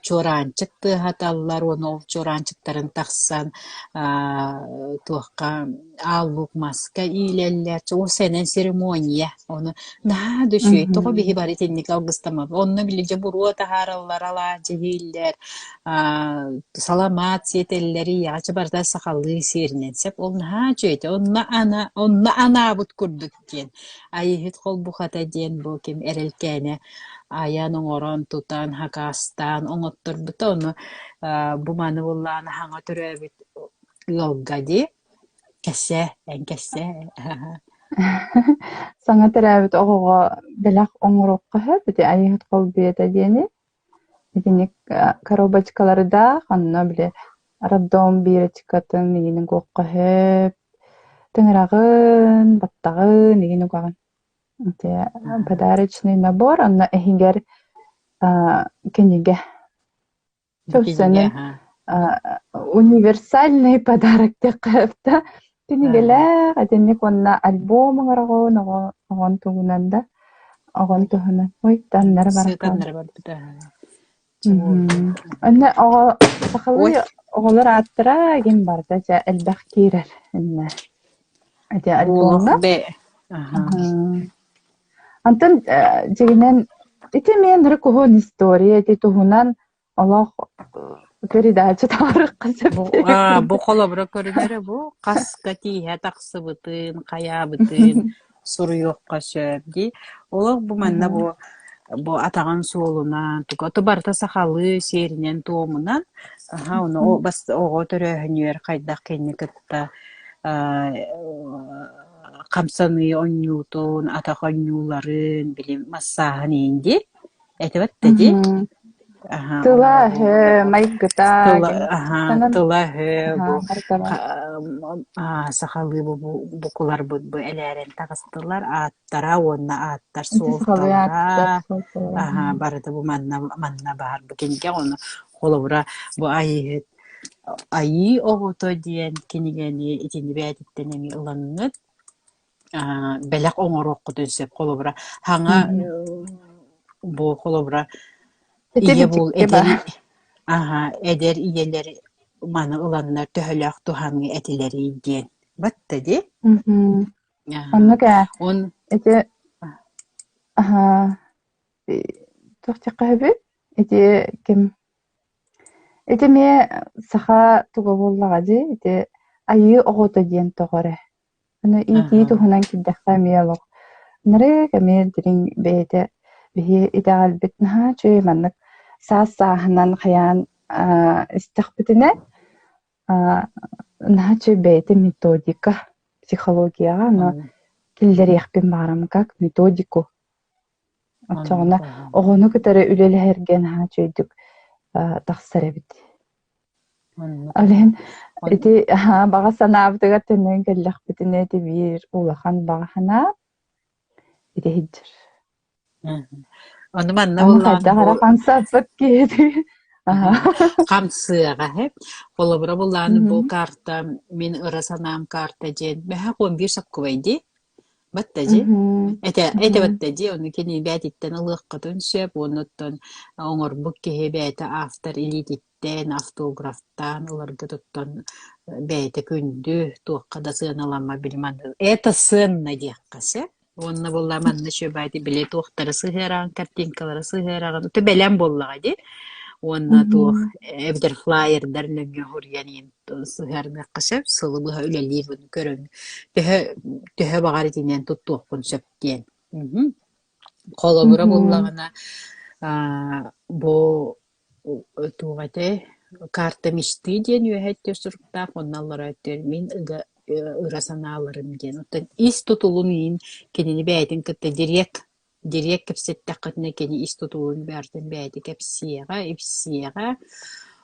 чуораанчык тыаһаталлар уонна ол чуораанчыктарын тахсан туохха Аал Луук маска иилэллэр, уопсайынан церемония. Ону наһаа да үчүгэй, тоҕо биһи бары итинник алгыстаммаппыт. Онно били дьэ буруо таһаараллар, алаадьы иһиллэр, саламаат сиэтэллэр, ийэҕэ чэ барыта сахалыы сиэринэн сөп. Ол наһаа үчүгэй этэ. Онно ана, онно анаабыт курдук диэн. Айыыһыт холбуката диэн бу ким Эрэлкээнэ айан, оҥорон, тутан, хакаастаан оҥотторбута. Ону бу маны буоллаҕына хаҥа төрөөбүт ыалга дии Кэсээ, эн кэсээ. Саҥа төрөөбүт оҕоҕо бэлэх оҥоруохха сөп ити Айыыһыт холбуйата диэни. Итинник коробочкалардаах, онно били роддом бирочкатын игин угуохха сөп, тыҥыраҕын, баттаҕын игин угаҕын. Ити подарочный набор, онно иһигэр кинигэ Кинигэ, Чопсонун универсальный подарок диэххэ сөп да. Кинигэлээх итинник уонна альбом оҥороҕун оҕо оҕон туһунан да оҕон туһунан ой таҥнары баран Сыатаннары барбыта. Онно оҕо Ой, сахалыы оҕолор ааттара игин барыта дьэ элбэх киирэр иннэ ити буолуох альбомҥа. бэ. Аха. Онтон дьиҥинэн ити эмиэ ынырык уһун история ити туһунан Олох передача таһаарыахха сөп Бу бу холобура көрүнэрэ бу хаска тииһэ тахсыбытын, хайаабытын суруйуохха сөп дии. Олох бу манна бу бу атаҕын суолунан туга то барыта сахалыы сиэринэн-туомунан аһа ону бас оҕо төрөөһүнүгэр хайдах кинини кытта хамсаныы онньуутун, атах онньууларын, били массааһын иһин дии. Этибэт да дии. Аһа, Тыла ону бу өһө, майгыта тыла кини аһа, тустанан тыла-өһө аһа бу барыта ха сахалыы бу букуларбыт бу элээрэн таҕыстылар ааттара уонна ааттар Ити сахалыы ааттар суолталара суолталара. аһа барыта бу манна манна баар бу кинигэ ону холобура бу Айыыһыт Айыы оҕото диэн кинигэни итини бэйэтиттэн эмиэ ылаҥҥыт бэлэх оҥоруоххутун сөп. Холобура, хаҥа бу холобура Ити ийэ буол бичиккэ эдэр баар. аһа эдэр ийэлэр маны ыланнар төһөлөөх туһаныа этилэрий диэн. Батта дии. Аһа. Оннук ээ. Он Ити аһаа туох диэххэ сөбүй? Ити ким Ити эмиэ саха туга буоллаҕа дии, ити айыы оҕото диэн тоҕо эрэ. Аны иитии аһа туһунан киирдэххэ эмиэ олох ынырык эмиэ дириҥ бэйэтэ биһи итэҕэлбит наһаа үчүгэй маннык саас-сааһынан хайаан аа истэхпитинэ аа наһаа үчүгэй бэйэтэ методика психологияҕа ону оннук киллэриэхпин баҕарам как методику. оннук Оччоҕуна оҕону кытары үлэлэһэргэ наһаа үчүгэйдик тахсар эбит. Оннук Ол иһин он ити баҕа санаабытыгар төннөн кэллэхпитинэ ити биир улахан баҕа санаа ити сылдьар. Ону манна Аны буоллаҕына хайдах бу эрэ хамсаппыт киһи Хамсыаҕа һэ. Холобура буллааны бу карта мин ыра санаам карта диэн бэһэ 11 соккубай дии. Батта дии. Этэ этэ батта дии. Ону кини бээтиттэн ылыаххытын сөп. Уонуттан оҥорбут киһи бэйэтэ автор илиититтэн, автографтаан ыларга туттан бэйэтэ күндү, туохха да сыаналаммат били манна это ценно диэххэ сөп. Уонна буолла манна үчүгэйди били туохтары сыһыараҕын, картинкалары сыһыараҕын, ото бэлэм буоллаҕа дии. Уонна туох эбэтэр флайердар нөҥүө суруйан иһин сыһыарыныахха сөп, сылы быһа үлэлиир көрөн төһө төһө баҕар итинэн туттуохпун сөп диэн. Мгм. Холобура буоллаҕына, аа, бу туох этэй, «Карта мечты» диэн үөһэ өттүгэр суруктаах, онно аллара өттүгэр «Мин ыга ыра санааларым» диэн. Оттон ис тутулун иһин кинини бэйэтин кытта дириэк дириэк кэпсэттэххитинэ кини ис тутулун барытын бэйэтэ кэпсиэҕэ, ипсиэҕэ.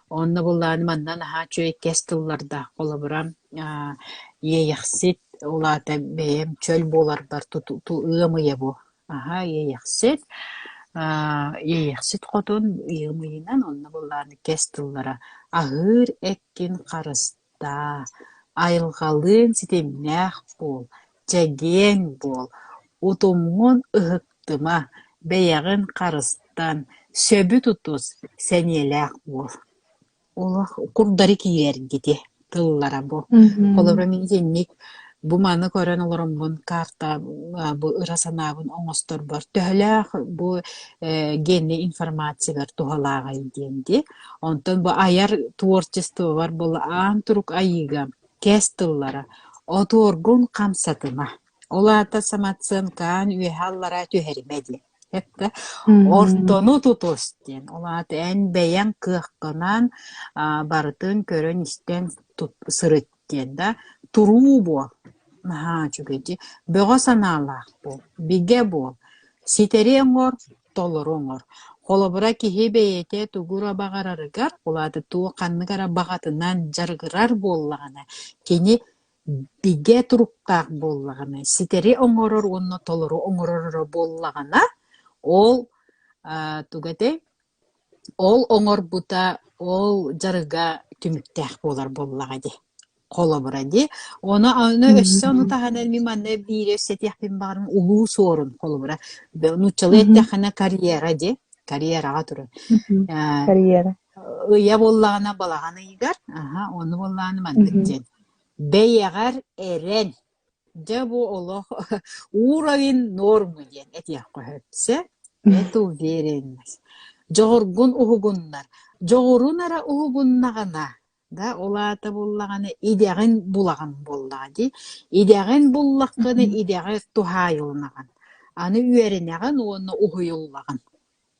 Онно былаан манна наһаа үчүгэй кэс тыллардаах. Холобура, иэйэхсит, ол аата бэйэм чөл буоларбар туту ыам ыйа бу Аһаа, Иэйэхсит, Иэйэхсит хотун ыам ыйынан онно былааны кэс тыллара «Аһыыр эккин харыстаа, айылҕалыын ситимнээх буол, чэгиэн буол, утумҥун ыһыктыма, бэйэҕин харыстан, сөбү тутус, сэниэлээх буол» Олох курдары киирэргити тыллара бу. Холобура мин итинник бу маны көрөн олороммун карта бу ыра санаабын оҥосторбор төһөлөөх бу геннэй информациябар туһалааҕый диэн дии. Онтон бу айар творчествобар була аан турук айыыга кэс тыллара отуоргун хамсатыма. Ол аата самооценкаан үөһэ-аллараа түһэримэ диэн. Это ортону тутус диэн. Ол аата эн бэйэҥ кыаххынан барытын көрөн-истэн сырыт диэн да. Туруу буол. Наһаа үчүгэй дии. Бөҕө санаалаах буол, бигэ буол. Ситэри оҥор, толору оҥор. Холобура, киһи бэйэтэ тугу эрэ баҕарарыгар, ол аата туох ханнык эрэ баҕатынан дьарыгырар буоллаҕына, кини бигэ туруктаах буоллаҕына, ситэри оҥорор уонна толору оҥороро буоллаҕына, ол тугу этэй, ол оҥорбута, ол дьарыга түмүктээх буолар буоллаҕа дии. Холобура дии. Ону аны өссө ону таһынан мин манна биири өссө этиэхпин баҕарым улуу суорун холобура. Нууччалыы эттэххинэ карьера дии. Карьераҕа турар. Карьера. Ыйа буоллаҕына балаҕан ыйыгар, аха, ону буоллаҕына маннык диэн. Бэйэҕэр эрэн. Дьэ бу олох уровень нормы диэн этиэххэ сөп. Это уверенность. Дьоҕургун уһугуннар. Дьоҕурун эрэ уһугуннаҕына, да, ол аата буллаҕына идэҕин булаҕын буоллаҕа дии. Идэҕин буллаххына идэҕэ туһаайыллаҕын. Аны үөрэнэҕин уонна уһуйуллаҕын.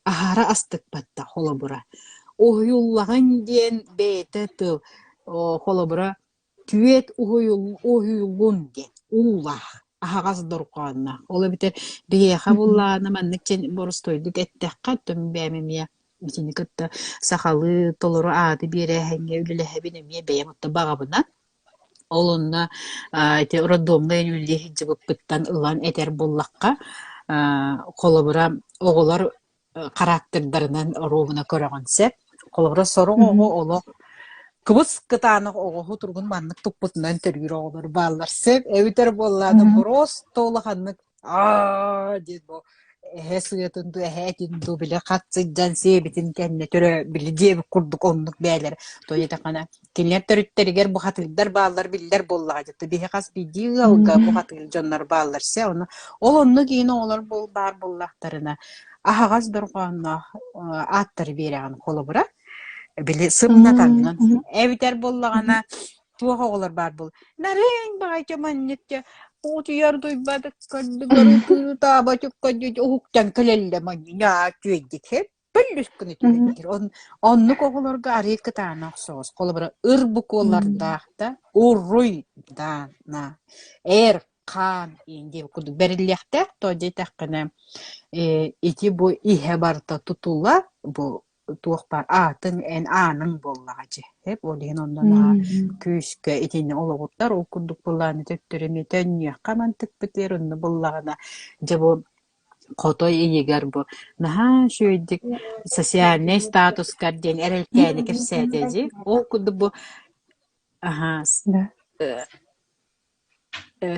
Аһара астыкпатта холобура. Уһуйуллаҕын диэн бэйэтэ тыл холобура түөт уһуйуллун диэн уулаах, аһаҕас дорҕоонноох. Ол эбэтэр биһиэхэ буллаҕына маннык чэн боростуойдук эттэххэ, оттон бэйэм эмиэ итини кытта сахалыы толору ааты биэрээһиҥҥэ үлэлэһэбин эмиэ бэйэм оттон баҕабынан. Ол онно ити роддомҥа үлэлии сылдьыбыппыттан ылан этэр буоллахха, холобура, оҕолор характердарынан оруобуна көрөҕүн сөп. Холобура, сорох оҕо олох кыбыс кытаанах оҕоһу туругун маннык туппутунан төрүүр оҕолор бааллар сөп. Эбэтэр буоллаҕына просто улаханнык аа диэн бу эһэ сыатын дуу, эһэ этин дуу били хат сылдьан сиэбитин кэннэ төрө били диэбит курдук оннук бээлэр. То диэтэххинэ кинилэр төрүттэригэр бухатыырдар бааллар биллэр буоллаҕа дьэ биһи хас биирдии ыалга бухатыыр дьоннор бааллар се ону ол оннук иин оҕолор баар буоллахтарына аһаҕас дорҕоонноох ааттары биэрэҕин холобура били сымнатаҥҥын эбитэр буоллаҕына туох оҕолор баар буол нарыҥ баҕайча манньык утуйар дуйбатык көрдүгэр утуутаабатык уһуктан кэлэллэ манньа түөйдик Пөллүс гына түһэрдир. Оннук оҕолорго арыы кытаанах соҕус. Холобура, ыр буквалардаах да, уруй да, на, эр, хаан диэн курдук бэриллиэхтээх то диэтэххинэ, ити бу иһэ барыта тутула бу туох баар аатын эн ааныҥ буоллаҕа дьэ. Ол иһин онно наһаа күүскэ итини олоҕурдар. Ол курдук былааны төттөрү эмиэ төннүөххэ мантыкпытыгар онно буллаҕына дьэ бу Хотой ыйыгар бу наһаа үчүгэйдик социальнай статускар диэн эрэлкээни кэпсээтэ дии. Ол курдук бу аһаа Да.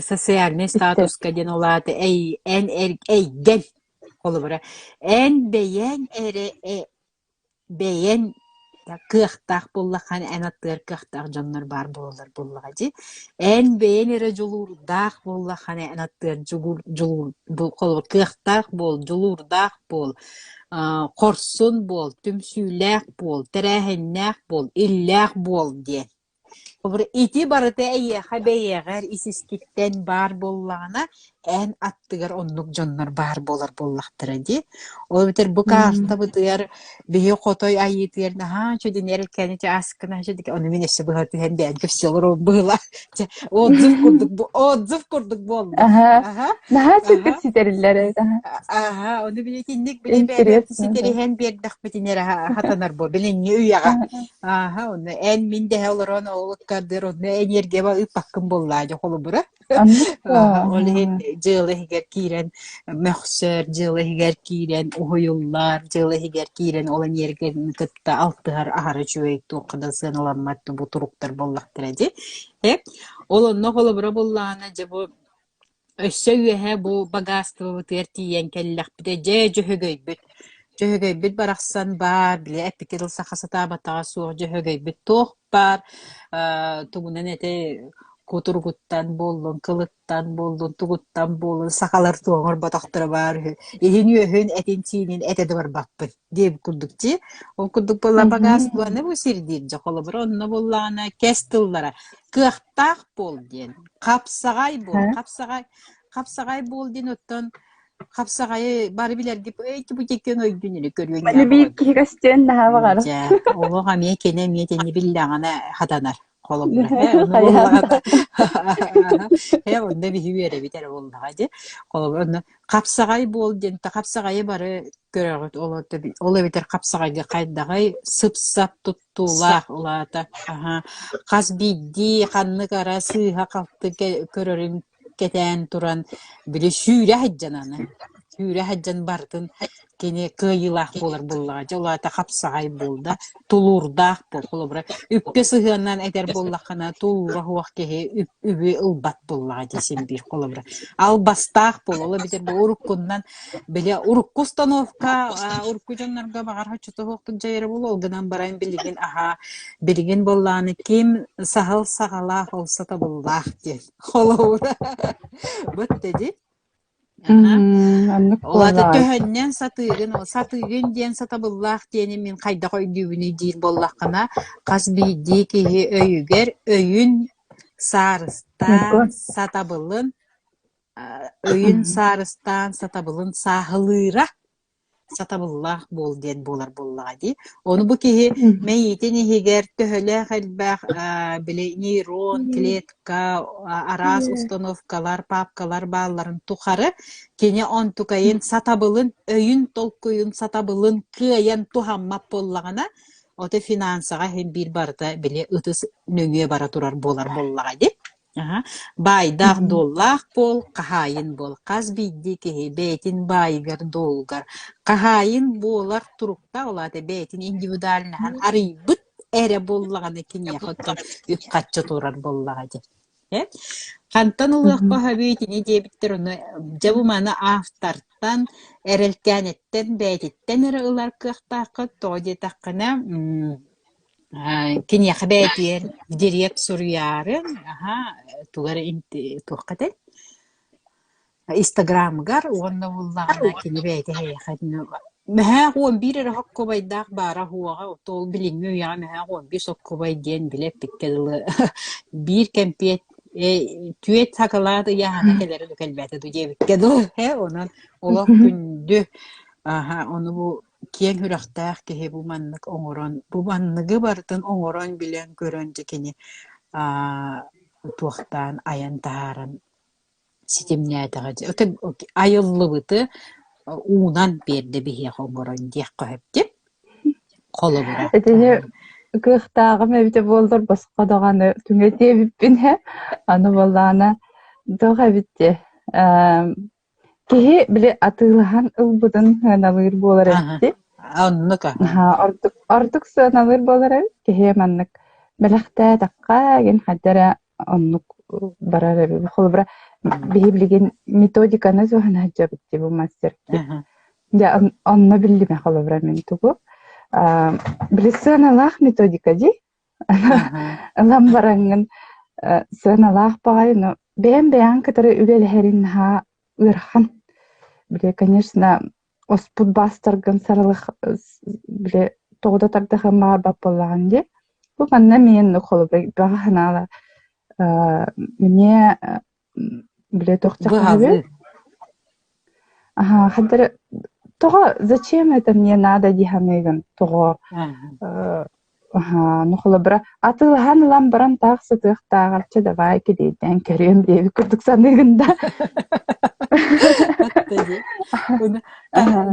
социальнай статуска диэн ол аата эй эн эйгэн холобура эн бэйэҥ эрэ Бэйэҥ кыахтаах буоллаххына, эн аттыгар кыахтаах дьоннор баар буолаллар буоллаҕа дии. Эн бэйэҥ эрэ дьулуурдаах буоллаххына, эн аттыгар дьулуур дьулуур холобур кыахтаах буол, дьулуурдаах буол, хорсун буол, түмсүүлээх буол, тэрээһиннээх буол, иллээх буол диэн. Холобура, ити барыта эйиэхэ бэйэҕэр ис-искиттэн баар буоллаҕына, эн аттыгар оннук дьоннор баар буолар буоллахтара дии. Ол эбэтэр бу каартабытыгар биһи хотой айыытыгар наһаа үчүгэй эрэлкээни чааскына ону мин өссө быһа түһэн бэйэм кэпсии олоробун быһыылаах. Чэ, отзыв курдук отзыв курдук буолла. Аха. Аха. Наһаа Аха. чөкө ситэриллэр эбит аха. Аха, ону били итинник били бэйэбит Интересно. ситэриһэн биэрдэхпитинэ эрэ хатанар бу билиҥҥи үйэҕэ. Ааһа, онно эн мин дэһэ олорон ол ыккардыыр онно энергияба ыыппаккын буоллаа дьэ холобура. Оннук Ааһа, ол иһин аа. дьыала иһигэр киирэн мөхсөр, дьыала иһигэр киирэн уһуйуллар, дьыала иһигэр киирэн ол энергияны кытта алтыһар аһара үчүгэй туохха да сыаналаммат бу туруктар буоллахтара дии. Э, ол онно холобура буоллаҕына дьэ бу Өссө үөһэ бу багаастыбытыгар тиийэн кэллэхпитэ, дьэ, Дьөһөгөйбүт. Дьөһөгөйбүт барахсан баар, били эппиккэ дылы саха сатаабатаҕа суох Дьөһөгөйбүт туох баар тугунан этэ кутуругуттан буоллун, кылыттан буоллун, тугуттан буоллун сахалар туох оҥорботохторо баар үһү. Иһин-үөһүн, этин-сиинин этэ да барбаппын диэбит курдук дии. Ол курдук буолла багаастыбаны бу сирдиир дьэ холобура онно буоллаҕына кэс тыллара кыахтаах буол диэн хапсаҕай буол хапсаҕай хапсаҕай буол диэн оттон хапсаҕайы бары билэргит эти бу теккен өйдүн или көрүөн Маны биир киһи көстүөн наһаа баҕарар. Дьэ, олох эмиэ кини эмиэ тини биллэҕинэ хатанар. Холобура, э, ону буоллаҕына э, онно биһи үөрэбит эрэ буоллаҕа дии. Холобура, онно хапсаҕай буол диэн хапсаҕайы бары көрөҕүт ол ол эбэтэр хапсаҕайга хайдаҕый сып-сап туттуулаах улаата аһа хас биирдии ханнык ара сыыһа-халты көрөрүн кэтээн туран били сүүрэ сылдьан аны сүүрэ сылдьан барытын кини кыайыылаах буолар буоллаҕа дьэ ол аата хапсаҕай буолда тулуурдаах буол холобура үпкэ сыһыаннаан этэр буоллаххына тулуура суох киһи үп үбү ылбат буоллаҕа дии син биир холобура албастаах буол ол эбэтэр бу уруккуннан Били урукку установка урукку дьоннорго баҕар соччото суохтук дьайара буолуо, ол гынан баран билигин аһаа билигин буоллаҕына ким саһыл саҕалаах ол сатабыллаах диэн холобура бытта дии. Аха. Оннук Ол аата буоллаҕай. төһөннөн сатыыгын, сатыыгын диэн сатабыллаах диэни мин хайдах өйдүүбүнүй диир буоллаххына, хас биирдии киһи өйүгэр өйүн саарыстаан сатабылын өйүн саарыстаан сатабылын сааһылыыра сатабыллаах буол диэн буолар буоллаҕа дии. Ону бу киһи мэйиитин иһигэр төһөлөөх элбэх били нейрон, клетка, араас установкалар, папкалар баалларын тухары кини онтукайын сатабылын, өйүн толкуйун сатабылын кыайан туһаммат буоллаҕына, ото финансаҕа иһин биир барыта били ытыс нөҥүө бара турар буолар буоллаҕа дии. Аһа, баайдаах-дуоллаах буол, хаһаайын буол. Хас биирдии киһи бэйэтин баайыгар-дуолугар хаһаайын буолар туруктаах, ол аата бэйэтин индивидуальноһын арыйбыт эрэ буоллаҕына киниэхэ оттон үп-харчы турар буоллаҕа дии. Э? Хантан ылыахха сөбүй итини диэбиттэр ону дьэ бу маны автортан, эрэлкээнэттэн бэйэтиттэн эрэ ылар кыахтааххыт, тоҕо диэтэххинэ Киниэхэ бэйэтигэр дириэк суруйаары, аһаа, тугу эрэ туохха этэй Инстаграмыгар уонна буллаҕына кини бэйэтэ эһиэхэ мөһөөх 11 эрэ соккубайдаах баара уоҕа, ол билиҥҥи үйэҕэ мөһөөх 11 соккубай диэн били эппиккэ дылы биир кэмпиэт түөт сакалаат ыйааһына кэлэрэ да кэлбэтэ дуу диэбиккэ дылы ээ онон олох күндү аһа ону бу Киэҥ сүрэхтээх киһи бу маннык оҥорон, бу манныгы барытын оҥорон, билэн-көрөн дьэ кини туохтаан айан таһааран ситимнээтэҕэ дии. Айыллыбыты уунан биэрдэ биһиэхэ оҥорон диэххэ сөп дии. Холобура. Итини кыахтааҕым эбитэ буоллар босхо даҕаны түҥэтиэ эбиппин ээ. Аны буоллаҕына туох эбит дии Киһи били атыылаһан ылбытын сыаналыыр буолар Аһа, эбит оннук аһа. Наһаа ордук ордук сыаналыыр буолар эбит. Киһи маннык бэлэхтээтэххэ игин хайда эрэ оннук барар эбит. Холобура, биһи билигин методиканы туһана сылдьабыт дии бу мастер-кит. Аһа. Дьэ онно биллимэ холобура мин тугу. Били сыаналаах методика дии. Ылан бараҥҥын сыаналаах баҕайы, но бэйэм бэйэҕин кытары үлэлэһэрин наһаа ыарахан. Били, конечно, оспут баастаргын сарылых били тоҕо да тардыхын баҕарбат буоллаҕыҥ дии. Бу манна миэн холобур баҕа санаала мне били туох Быһалыы. Аһаа, ханна тоҕо зачем это мне надо дии саныыгын тоҕо аһаа, ну холобура атыылаһан ылан баран таах сытыахтааҕар чэ давай килиэйдээн көрүөм диэбит курдук саныыгын да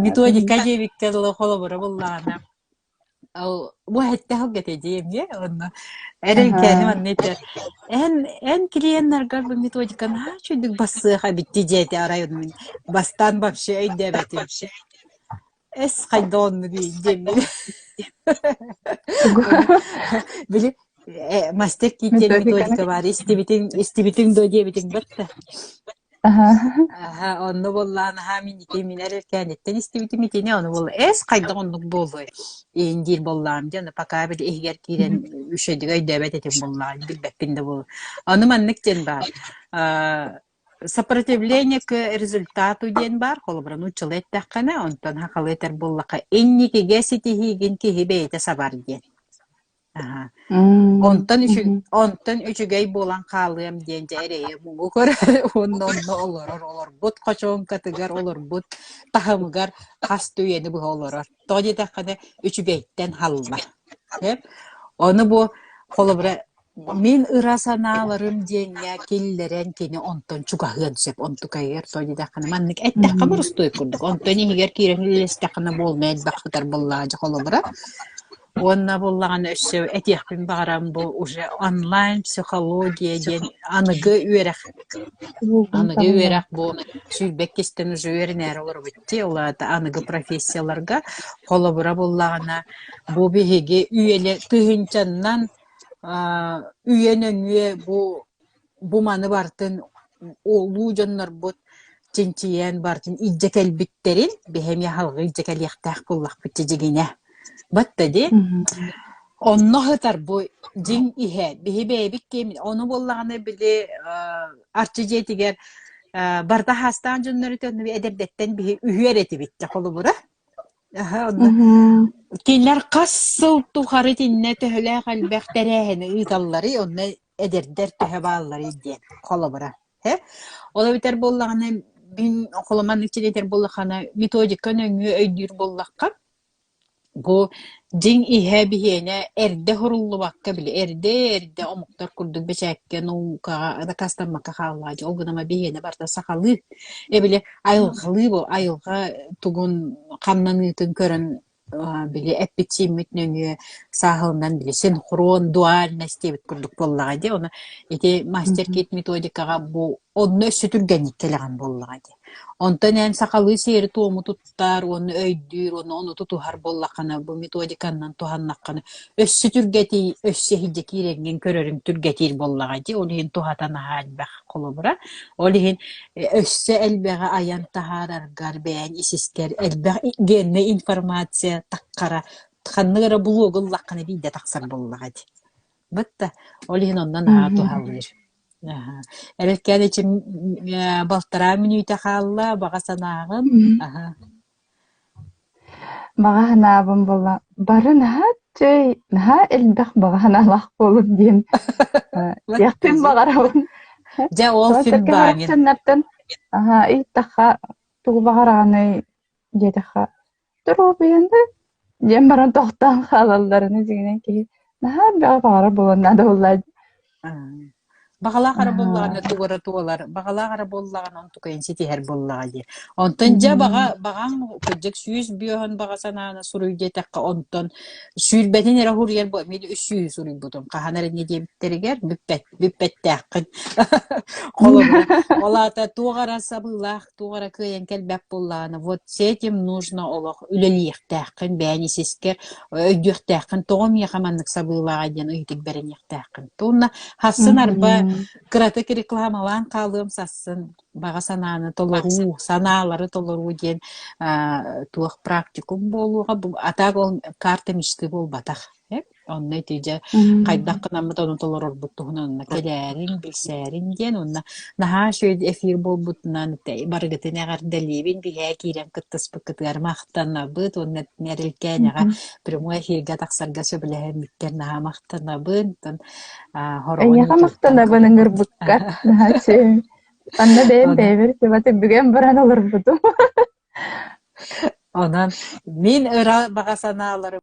Методика диэбиккэ дылы холобура буллаҕына Бу эһэттээх ылга дии эмиэ уонна эрэлкээни манна этэр эн эн клиеннаргар бу методика наһаа үчүгдүк бассыах эбитти диэтэ арай мин бастаан вообще өйдөөбөтүм эс хайда онну диэммин били мастер киитиэн методика баар истибитиҥ истибитиҥ дуо диэбитиҥ батта Аһа, онно буоллаҕына аһаа мин ити мин эрэлкээниттэн истибитим итини, ону буолла эс хайдах оннук буолуой иин диир буоллаҕым дьэ, ону пока били иһигэр киирэн үчүгэйдик өйдөөбөт этим буоллаҕа, билбэппин да буолуо. Ону маннык диэн баар, аа сопротивление к результату диэн баар, холобура нууччалыы эттэххинэ, онтон сахалыы этэр буоллахха, инникигэ ситиһиигин киһи бэйэтэ сабар диэн. Аһа. Онтон онтон үчүгэй буолан хаалыам диэн дьэ эрэйэ муҥу көрөр уонна онно олорор олорбут хочуоҥкатыгар олорбут таһымыгар хас да үйэни быһа олорор. Тоҕо диэтэххинэ үчүгэйтэн халла. Ону бу холобура мин ыра санааларым диэҥҥэ киллэрэн кини онтон чугаһыан сөп онтукайыгар тоҕо диэтэххинэ маннык эттэххэ боростуой курдук онтон иһигэр киирэн үлэлэстэххинэ буолма элбэх сытар буоллаҕа дьэ холобура Уонна буоллаҕына өссө этиэхпин баҕарам бу уже онлайн психология диэн аныгы үөрэх аныгы үөрэх бу сүүрбэккистэн уже үөрэнээри олоробут дии ол аата аныгы профессияларга холобура буоллаҕына бу биһиги үйэлэ тыһыынчаннан үйэ нөҥүө бу бу маны барытын улуу дьоннорбут чинчийэн барытын илдьэ кэлбиттэрин биһи эмиэ салҕыы илдьэ кэлиэхтээх буоллахпыт дьигинэ. Батта дии. Онно сытар бу дьиҥ иһэ. Биһи бэйэбит киэмин ону буоллаҕына били Арчы дьиэтигэр Барыта хаастаан дьоннору төннүбү эдэрдэттэн биһи үһүөр этибит дьэ холобура. Аха, онно кинилэр хас сыл тухары итиннэ төһөлөөх элбэх тэрээһини ыыталларый, онно эдэрдэр төһө баалларый диэн холобура. Э? Ол эбэтэр буоллаҕына, мин холоманнык этэр буоллаххына, методика нөҥүө өйдүүр буоллахха, Бу дьиҥ иһэ биһиэнэ эрдэ уһуруллубакка били эрдэ-эрдэ омуктар курдук бэчээккэ, наукаҕа дакаастаммакка хааллаҕа дии. Ол гынан биһиэнэ барыта сахалыы, э били айылҕалыы бу айылҕа тугун хамнаныытын көрөн били эппит-сииммит нөҥүө сааһыланан били синхрон, дуальность диэбит курдук буоллаҕа дии. Ону ити мастер-кит методикаҕа бу онно өссө түргэнник кэлэҕин буоллаҕа дии. Онтон эн сахалыы сиэри-туому туттар уонна өйдүүр уонна ону тутуһар буоллаххына, бу методиканнан туһаннаххына, өссө түргэтий, өссө иһирдьэ киирэҥҥин көрөрүҥ түргэтиир буоллаҕа дии. Ол иһин туһата наһаа элбэх холобура. Ол иһин өссө элбэҕи айан таһаараргар бэйэҥ ис-искэр элбэх геннэй информация таххара ханнык эрэ блогу ыллаххына биирдэ тахсар буоллаҕа дии. Бытта ол иһин онно наһаа туһалыыр. Аһа. Эрэлкээн ичим балтараа мүнүүтэ хаалла, баҕа санааҕын. Аһа. Баҕа санаабын буолла бары наһаа чэй, наһаа элбэх баҕа санаалаах буолуҥ диэн диэхпин баҕарабын. Дьэ ол Тоҕо финбаҥын. барахсаннартан аһа ыйыттахха тугу баҕараҕыный диэтэххэ Доруобуйаны диэн баран тохтоон хаалалларына дьиҥинэн киһи наһаа элбэҕи баҕарар буолуон наада буоллаа дии. Баҕалаах эрэ буоллаҕына тугу эрэ туолар, баҕалаах эрэ буоллаҕына онтукайын ситиһэр буоллаҕа дии. Онтон дьэ баҕа баҕаҥ кырдьык 105 баҕа санааны суруй диэтэххэ онтон сүүрбэтин эрэ суруйар бу мин үс сүүһү суруйбутум хаһан эрэ инньэ диэбиттэригэр бүппэт бүппэттээххин. Холобура, ол аата туох эрэ сабыылаах туох эрэ кыайан кэлбэт буоллаҕына, вот с этим нужно олох үлэлиэхтээххин, бэйэҥ ис-искэр өйдүөхтээххин, тоҕо миэхэ маннык сабыылааҕай диэн ыйытык бэриниэхтээххин. Уонна сарсын арба кыратык рекламалаан хаалыам сарсын баҕа санааны толоруу, санаалары толоруу диэн туох практикум буолуоҕа. А так ол карта мечты буолбатах. Онно ити дьэ хайдах гынаммыт ону толорорбут туһунан онно кэлээриҥ, билсээриҥ диэн уонна наһаа үчүгэй эфир буолбутунан барыгытын эҕэрдэлиибин, биһээ киирэн кыттыспыккытыгар махтанабыт уонна Эрилкээнэҕэ прямой эфиргэ тахсарга сөбүлэһэммиккэр наһаа махтанабын. Оттон хороҕон Эйиэхэ ютубтан махтанабын көрөбүт. ыҥырбыккар. Наһаа үчүгэй. Манна бэйэм Онон бэйэбэр тыба түбүгэн баран олорбутум. онон мин ыра баҕа санааларым.